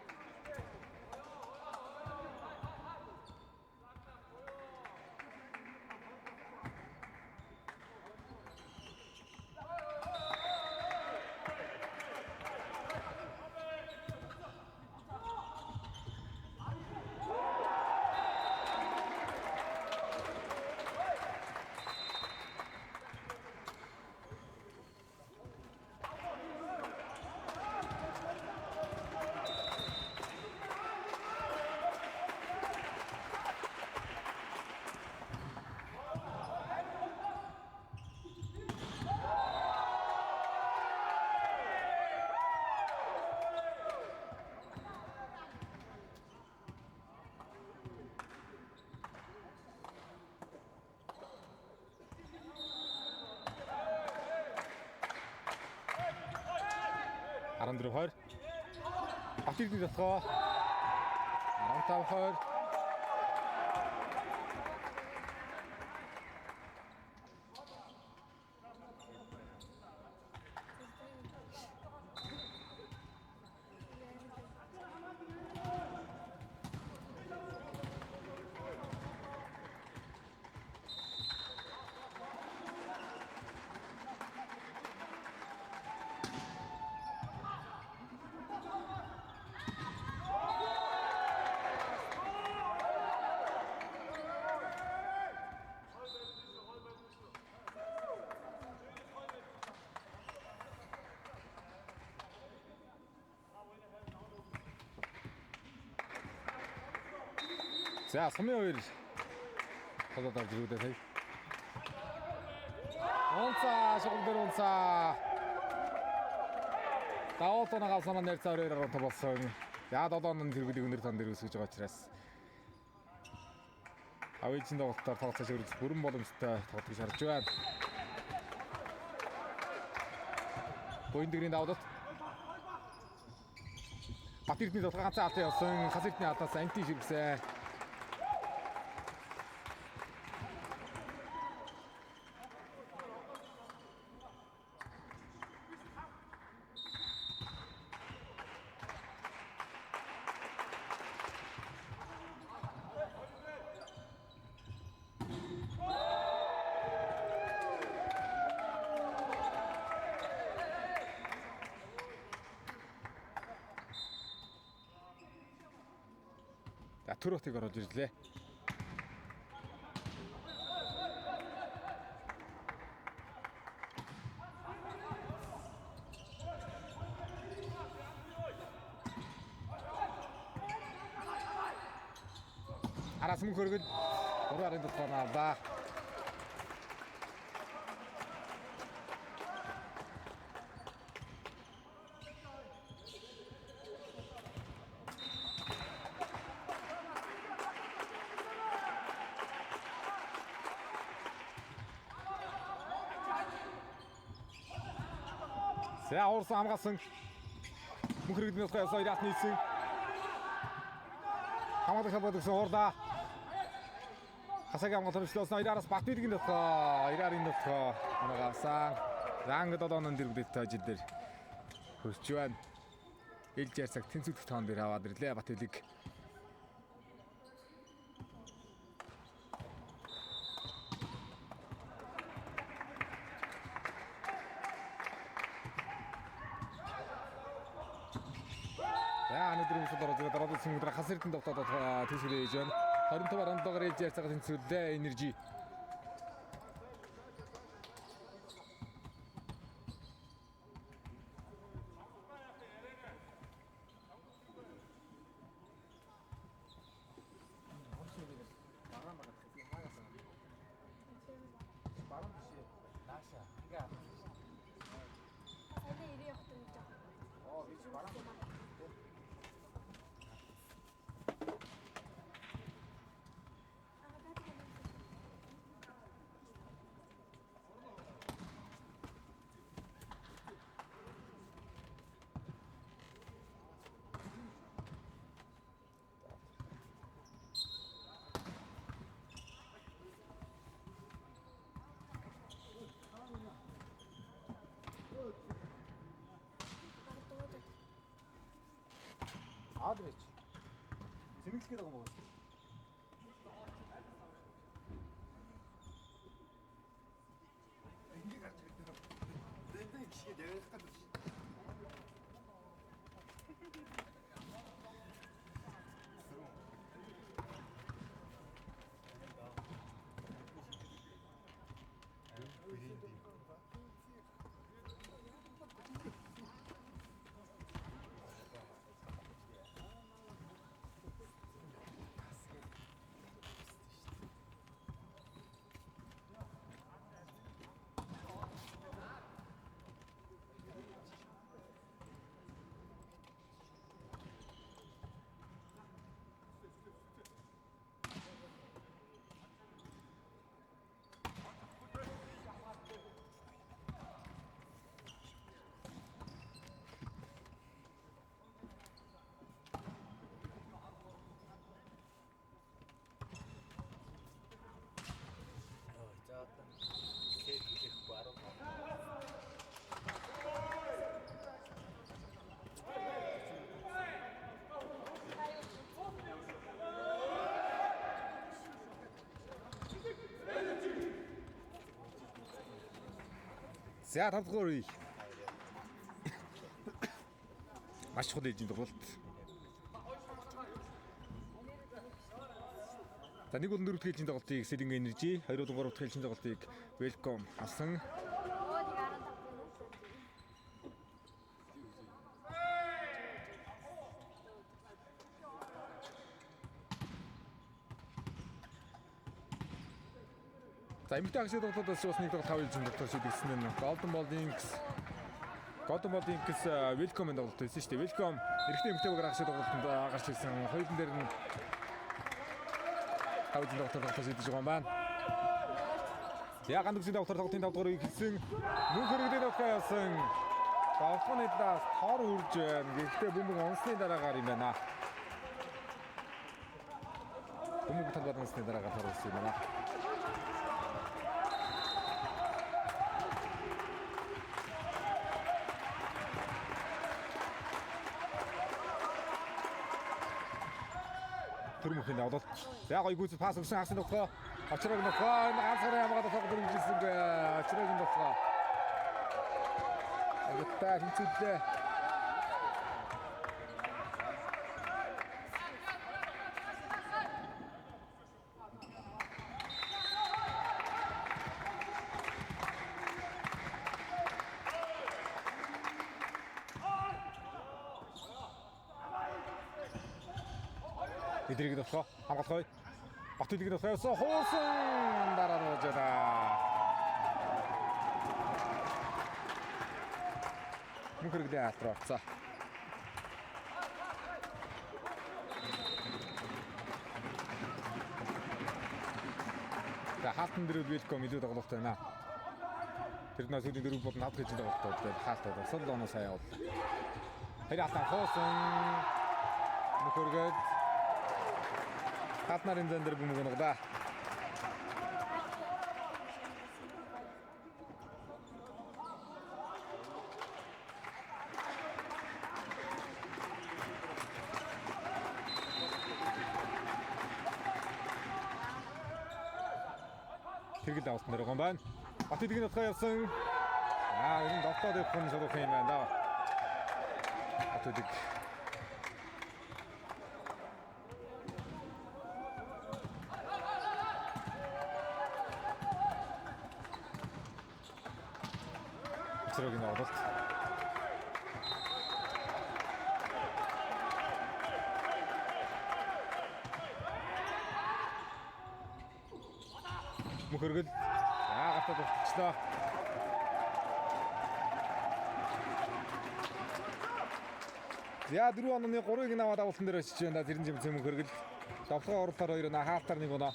14-20. Бат эрдэнэ зогхоо. 15-20. За сумын хоёр тоглоод авч ирүүдээ сая. Унцаа шугам дээр унцаа. Давуу тоног авсан маань нэр цаар 2.5 болсон. За 7 оноо тэргүүлийг өндөр тон дээр өсгөж байгаа учраас авижин тоглолтоор тоглолцоо шүрж бүрэн боломжтой тоглолт гэж харж байна. Буяндэгрийн давуулалт. Бат Эрдэнэ тоглох ганцхан алдаа явсан. Хас Эрдэнэ алдаас анти ширгсэн. За төр хотыг оруулж ирлээ. Араас мөнх хөргөд 3 арын толгой авлаа. За уурсан хамгаалсан. Мөнх хөргөдний толгой явсан хоёрт нийцсэн. Хамгаалах холбоод өгсөн уурлаа. Хасагийн хамгаалалт хөрвчлөөсөн хоёр араас Бат Бэлгийн толгой, хоёр арын толгой оног авсан. Занг 7 онон дэрэгдэлтэй ажил дээр хөрч байна. Ээлж ярьцаг тэнцвэрх тоон дээр аваад ирлээ Бат Бэлэг. За өнөөдрийн бүсэд орж ирээд ороод ирсэн өдөр хас эрдэнэ довтоод тийшээ ээж байна. 25.7-аар ээлж ярьцаг тэнцвэрлээ Energy. Баруун бишээ. Нааша. Ингээ авах. Саяны 90 явах нэг жоо. Оо би чи баруун. Аа даа. Аад бич. Зэмэглэх гээд байгаа юм уу? Ингээ гарч ирдэг. Дэнтэй гişгээд ярих гэдэг. За одоо сет хийхгүй 15. За 5 дугаар үе. Маш чухал ээлжийн тоглолт. За 1 болон 4 дахь ээлжийн тоглолтыг Сэлэнгэ Energy, 2 болон 3 дахь ээлжийн тоглолтыг Welcome авсан. Оо нэг 15 гэнэ. За эмэгтэй агшиг тоглолтоос бас нэг тоглолт 5 ээлжийн тоглолт шийдэгдсэн нь Golden Ball Inks Golden Ball Inc-с Welcome-ын тоглолт байсан шүү дээ. Welcome эрэгтэй эмэгтэй багаар агшаа тоглолтод гарч ирсэн. Хоёулын дээр нь тавьж тоглолтоор тоглож идэж байгаа юм байна. За ганд үсгийн давтар тоглолтын 5 дугаар үеийг хэлсэн. Мөнх хөргөдөө тоглох явсан. Довхоны талаас тор үрж байна. Гэхдээ бөмбөг онсны дараагаар юм байна. Бөмбөг талбай онсны дараагаар тор үрсэн юм байна. Тэр мөхийн давдалт. За гоё гүйцэл пас өгсөн хагас нөхөө. Очрог нөхөө. Энэ ганцаараа ямгаад тоглох дөрвөлжсэнгүй. Очрог нөхөө. Агта хинцүүллээ. Эдрийг нөхөө. Хамгаалах. Батүлэг нөхөө. Хуусан дараа нууж байна. Мөнх хэрэглээ алтраа орцоо. За хаалтан дөрөв Welcome илүү тоглолт байна. Тэр нас сүүлийн дөрөв болон хавх хийж тоглолтууд дээр хаалтад сул оноо сая бол. Тэр хаалтан хуусан мөнх хэрэглээ хаалт нарын зэн дээр бөмбөг унгадаа. Тэргэл давсан дээр байгаа юм байна. Батүлэг нутгаа явсан. Аа энэ довтоод явах нь шалах юм байна да. Батүлэг. Эцрэг нь ололт. Мөхөргөл. За гартаа дутчихлаа. За 4 онооны 3-ыг наваад авалтан дээр очиж байна. Тэрэн жимсэн мөхөргөл. Довлогоо оруулахаар 2 оноо, хаалтаар 1 оноо.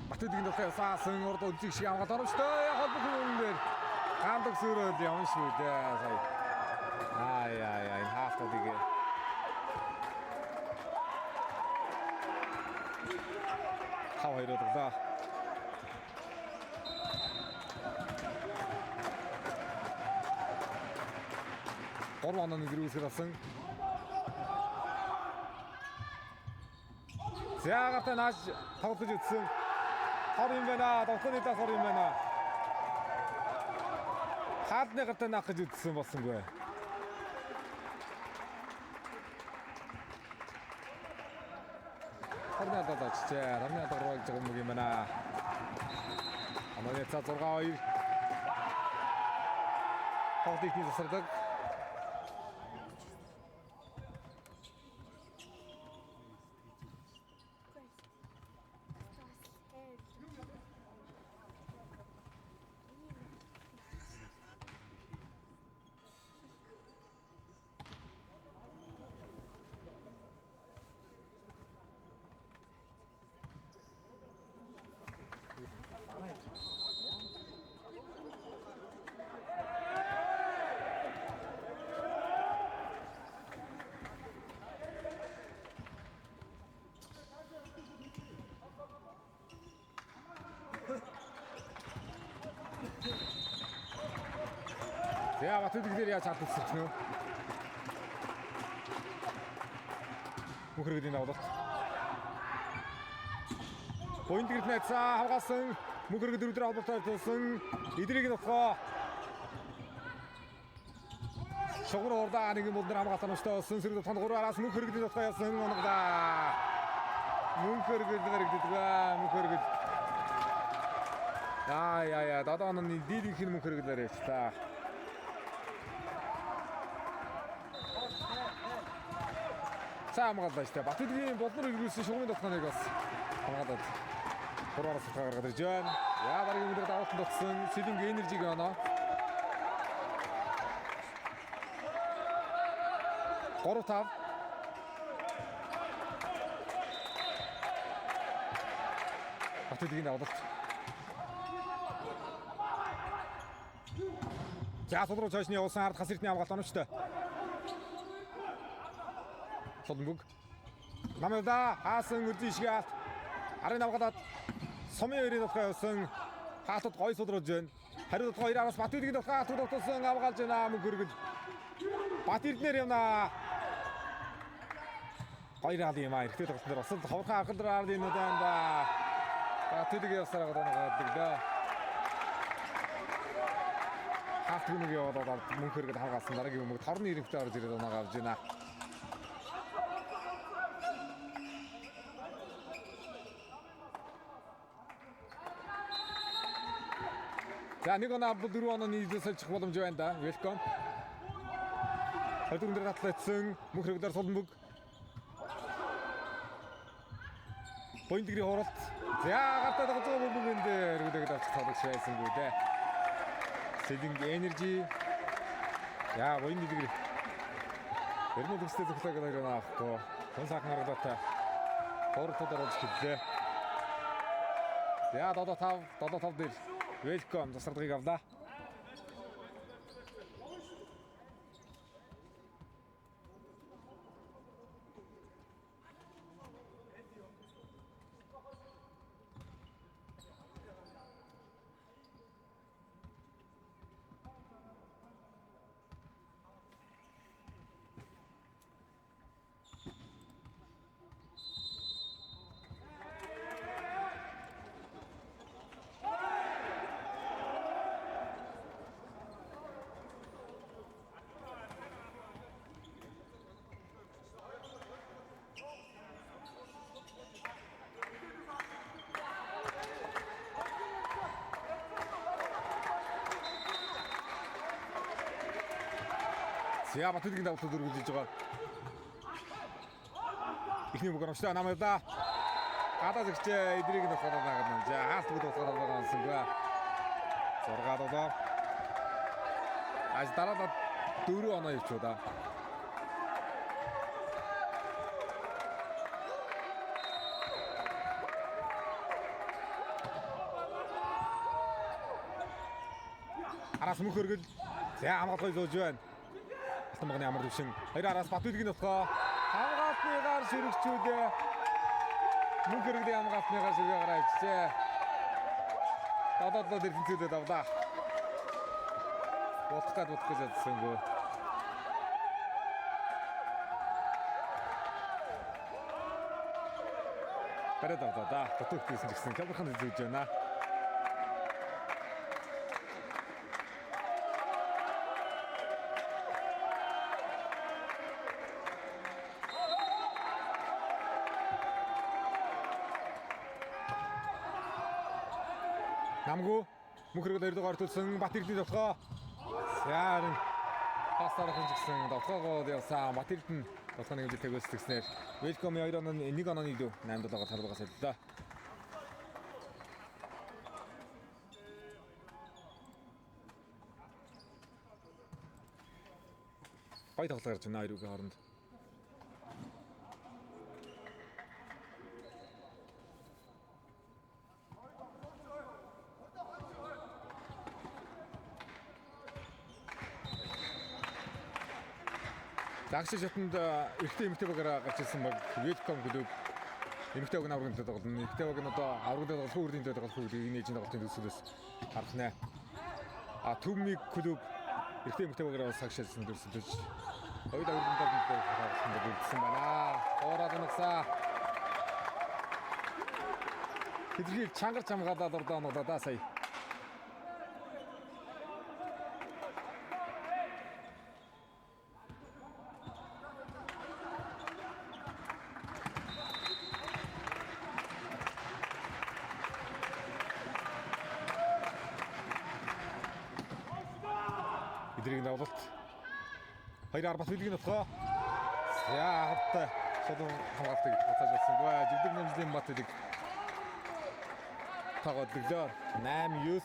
Батүдгийн дулахаа саасан урд үзэг шиг амгалт оромжтой. Холбох юм дээр гандаг сүрэл явна шүү дээ сая. Аа яа яа энэ хаалтуудыг тав хоёр өдөрлөө. Гурван онооны дөрвөсгөр авсан. За гартаа нааш тоглож үтсэн. Хор юм байна. Довхоны дас хор юм байна. Хаалны гартаа наах гэж үтсэн болсонгүй. Хорны алдаад очжээ. Хорны алдаа руу гэж байгаа юм байна. Аманы цаа 6-2. Тоглолт ихний засардаг. За Батүлэг дээр яаж хардсан ч нөө. Мөнхөргөлийн давлалт. Буян дэгэрт найцаа хамгаалсан. Мөнхөргө дөрөвдөр холбоотой тулсан. Эдрийг нутгаа. Шугар урдаа нэг юм бол хамгаалт оновчтой болсон. Сэрэг тутганд 3 араас мөнхөргөлийн нутгаа явсан. Унгадаа. Мөнхөргөл баригддаг. Мөнхөргөл. Аа яа яа додоо онны дийлэнх нь мөнхөргөлөөр явчлаа. Сайн хамгааллаа шүү дээ. Батүдгийн болнор эргүүлсэн шугамын дотгоныг бас хамгаалаад 3-аас утгаа гаргаад ирж байна. Яа дараагийн өдөр давалтанд утсан Сэлэнг Энержигийн оноо. 3-5. Батүдгийн давалт. За судруу цаашны явуулсан ард хас эртний хамгаалт оновчтой. Сулмбүг. Намда хаасан үлдэн шиг алт. Арын авгалаад сумын хоёрын дотгоо явсан. Хаалтад гой сулруулж байна. Хариу дотгоо хоёр араас Батүрдгийн дотгоо алтууд дотсон авгаалж байна мөнгө хөргөл. Бат Эрдэнээр явна. Хоёр хаал юм аа. Эрэгтэй тоглолтын дээр бас л ховорхон архал дээр энэ удаа да. Батүрдэг явсараа гадаа даа. Хаалт гүнийг яваад ард мөнгө хөргөл хамгаалсан дараагийн өмнө торны ирэмтэй орж ирээд унаага авч байна. За нэг оноо авбал дөрөв оноо нийлүүлж сольчих боломж байна да. Welcome. 24 дээр татлаацсан мөнх хэрэглээр сулмөг. Буян дэгрийн хуралт. За гартаа тоглож байгаа бөмбөг энд өргөдөг авчих тоглогч байсангүй дээ. Сэлэнг Energy. Я буян дэгэр. Эрмэл төгстэй зөвхөлөө гэдэг нь авахгүй. Тун сайхан харгалаатай. Хуралтад оруулж хэллээ. За 7-5 7-5 дээр Welcome засардгийг авлаа. За Батүргийн давтал өргөжж байгаа. Эхний бүг оновчтой намайг да. Гадаа зэгчээ эдрийг нь болохоор наагаад байна. За хаалт бүд болохоор байгаа юмсангүй. 6 7. Аж дараа 4 оноо явчихв да. Араас мөх өргөл. За хамгаалахыг зөөж байна. Алтан багны амар төвшин. Хоёр араас Батүргийн нутгаа хамгаалтны гар ширэгчүүдээ мөнх өргөлийн хамгаалтны гар ширгээ гараа ичжээ. 7-7 дээр тэнцвэрээд авлаа. Бодох гад бодох гэж чадсангүй. Бариад авлаа да. Дутуу хийсэн ч гэсэн камерхан зүүж байна. Намгүй мөнх хэрэгэл хоёр дугаар төлсөн Бат Эрдэнэ довтолгоо. За харин пас дарах ч гэсэн довтолгоогоо явсан Бат Эрдэнэ довтолгооны хэмжээ төгөөсгснээр Welcome 2 оноо 1 онооны илүү 8 7-оор тарлага солилоо. Гоё тоглолт гарч байна хоёр үгийн хооронд. Загш шатанд эрэгтэй эмэгтэй багаараа гарч ирсэн баг Welcome клуб эмэгтэй баг нь аврагын төлөө тоглоно. Эрэгтэй баг нь одоо аврагын тоглох уу, үрдийн төлөө тоглох уу гэдгийг энэ ээжийн тоглолтын төсөлөөс харах нэ. А Түмиг клуб эрэгтэй эмэгтэй багаараа бас сагш шатсан төсөлдөж хоёр аврагын төлөө тоглолтод үлдсэн байна. Хоороод унагсаа. Хэтэрхий чангарч хамгаалаад урдаа оноглоо да сая. Эдрийг давлалт. Хоёр ар бас үлгийн нутгаа. За хавтай. Цодон хамгаалтыг буцааж авсангүй. Жигдэг намжлын бат гэдэг тоглоглоо. 8-9.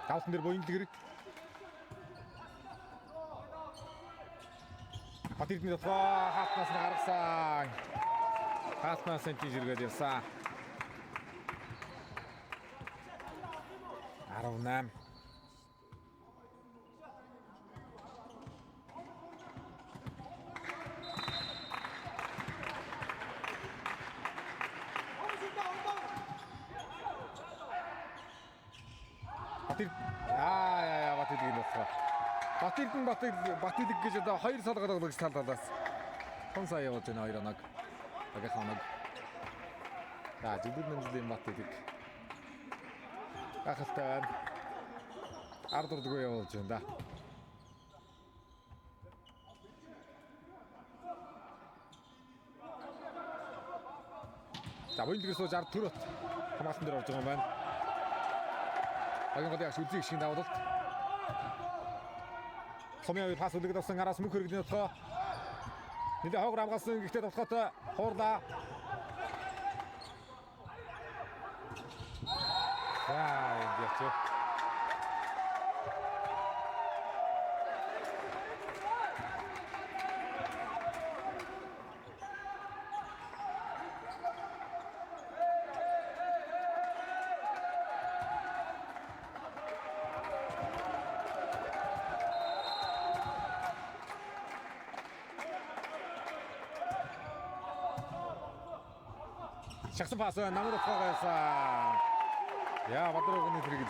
Давтан дээр буян дэлгэр. Бат эрдэнэ дотроо хаалтнаас нь гаргасан. Хаалтнаас нь тийж эргээд явсан. 18. Батэр аа яа яа Батэр гэдэг болохоор. Бат Эрдэнэ Батэр Батэлэг гэж одоо хоёр салгаа тоглогч тал талаас. Тун сая явуулж байна хоёр оног. Багийнхан оног. За зүгүүд нэмжлийн Батэлэг. Гахалтай байна. Ард урдгүй явуулж байна да. За буян дэрэг сууж ард төр бат хамгаалтан дээр орж байгаа юм байна. Багийн голын агш үзий гişгийн давуулалт. Сумын хоёр пас үлдээд авсан араас мөнх хэрэгний тотгоо. Нэлээ хоогор хамгаалсан гэхдээ тотгоотой хуурлаа. За энд яач. Шагсан пас намар утгаа гайсан. Яа Бадруугны тэрэг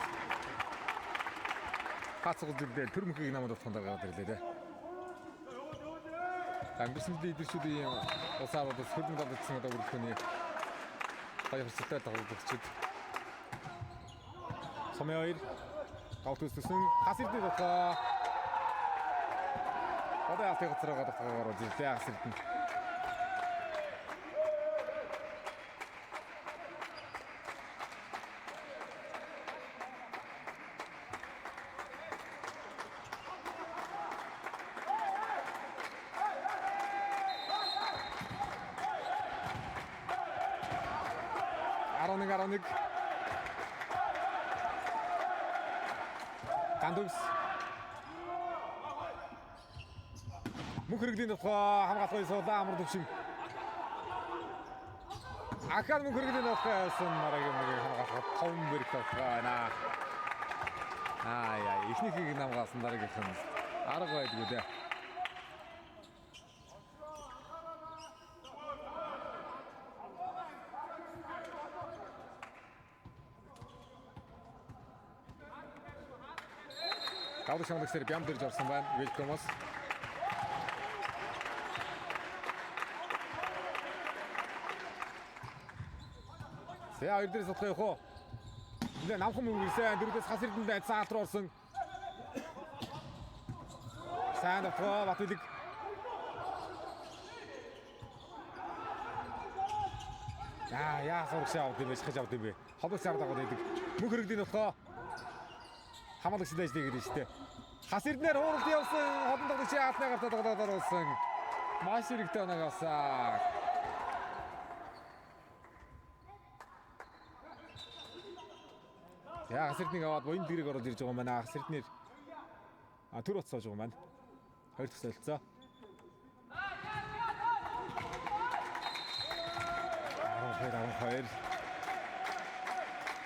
пас зүгдээ төр мөнхийг намар утгаанд гаргаад ирлээ дээ. За өнгөрсөн жилийн эдэрчүүдийн улсын аваргад хөлбөмбөг давтсан одоо бүрэлдэхүүний гоё хурцтай тоглогчид. Сумын хоёр гавт төссөн хас эрдэнэ дотгоо. Одоо алтын гоцроо дотгоо гараад ирлээ хас эрдэнэ. 11 11. Гандүгс. Мөнх хэрэглийн тухай хамгаалах суулаа амар төвшин. Ахаад мөнх хэрэглийн тухай яасан мараагийн мөрийг хамгаалах 5 бэрх тухай байна. Аа яа, эхнийхийг намгаасан дараагийнх нь арга байдгүй дээ. Давдаг шамлагсэр бям дэрж орсон байна. Велкомос. За хоёр дээр судлах явах уу? Нэ намхан мөнгөрсөн. Дөрөвдөөс хас эрдэнэ дайцсан алт руу орсон. Сайн давтгаа Батүлэг. За яа сурагш авд юм бэ? Шахаж авд юм бэ? Холбогч ард аваад байдаг. Мөнх хэрэгдийн болохоо хамгаалагч дайж гэдэг шүү дээ. Хас эрдэнээр хууралд явсан холон тоглогчийн аалны гартаа тоглоод оруулсан. Маш хэрэгтэй оног авсан. За хас эрднийг аваад буян дэрэг оруулж ирж байгаа юм байна. Хас эрднээр төр бат сууж байгаа юм байна. Хоёр дахь солилцоо. 12 12.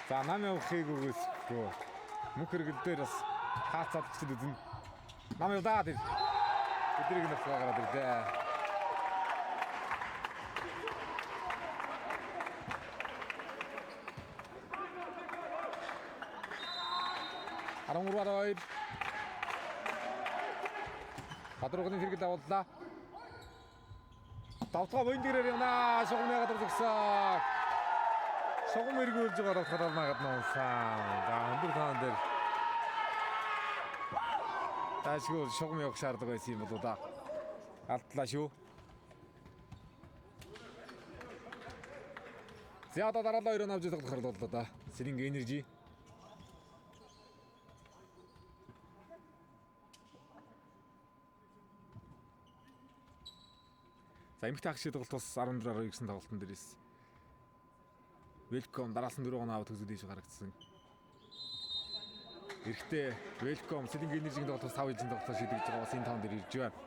За нам явахыг үгүйсэхгүй. Мөнх хэрэгэл дээр бас хаац задагчд үзнэ. Нам явдаа тэр. Тэдрийг нөхцөл гараад ирлээ. 13-2. Бадруугны хэрэгэл давууллаа. Давтгаа буян дээрээр явнаа. Шугам яагаад зогсоо. Шугам эргүүлж байгаа давтгаа алмаагаад нуусан. За өндөр таан дээр таашгүй шугам явах шаардлага байсан юм болоо да. Алдлаа шүү. За одоо дараалал хоёр авч тоглох боллоо да. Сэринг Энержи. За эмэгтэй хагас тоглолт бас 14-9 гэсэн тоглолтын дээрээс Welcome дараалсан 4 оноо аваад төгсөд ийш гарагдсан. Эрэгтэй Welcome Сэлэнгэ Energy-ийн тоглолт бас 5 жилийн тоглолтоор шийдэгдэж байгаа бас энэ тоон дээр ирж байна.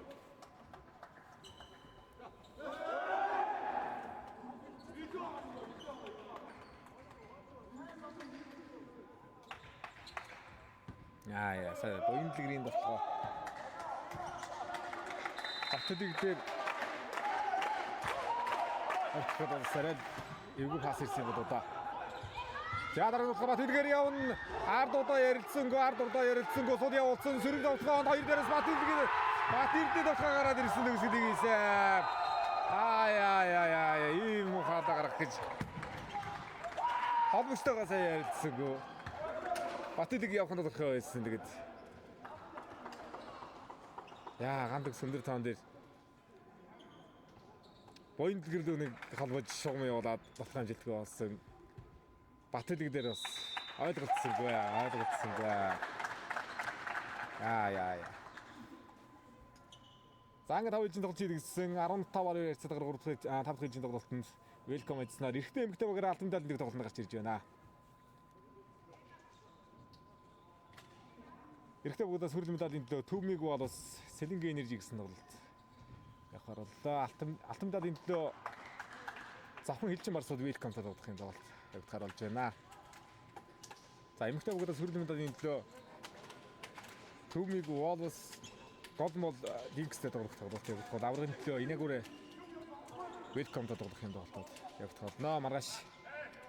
Аа яа, сая буян дэлгэрийн тоглоо. Батлыг дээр очиход бол арай эвгүй пас ирсэн юм болоо да. За дараа нь болохоор Батэлгэр явна. Ард удаа ярилцсангүй, ард удаа ярилцсангүй сул явуулсан. Сөрөг давталгаанд хоёр дээрээс Батэлгэр Батэрдээ давталгаа гараад ирсэн төгсгөлийг хийсэн. Аа яа яа яа ийм муухай гарах гэж холбогчтойгоо сайн ярилцсангүй. Батэлэг явах нь тодорхой байсан тэгээд. Яа гандаг өндөр тоон дээр буян дэлгэр лүү нэг холбож шугам явуулаад батлах амжилтгүй болсон. Батэлэг дээр бас ойлголцсонгүй ойлголцсонгүй. Яа яа яа. За ингээд 5 жилийн тоглолт хийдгсэн 15-аар харьцаагаар 3 дахь 5 дахь жилийн тоглолтод Welcome эзнээр эрэгтэй эмэгтэй багаар алтан медаль нэг тоглолтод гарч ирж байна. Эрэгтэй багуудаас хүрэл медалийн төлөө Төв миг бол бас Сэлэнгэ Energy гэсэн тоглолт явахаар боллоо. Алтан медалийн төлөө завхан хилчин барсууд Welcome-тай тоглох юм тоглолт явагдахаар болж байна. За эмэгтэй багуудаас хүрэл медалийн төлөө Төв миг бол бас Голмол Линкстэй тоглох тоглолт явагдах бол аврагын төлөө Инагүрэ Welcome-тай тоглох юм тоглолтод явагдах болно. Маргааш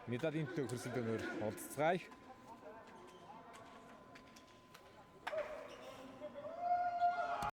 медалийн төлөө хөрсөлдөөнөөр уулзцгаая.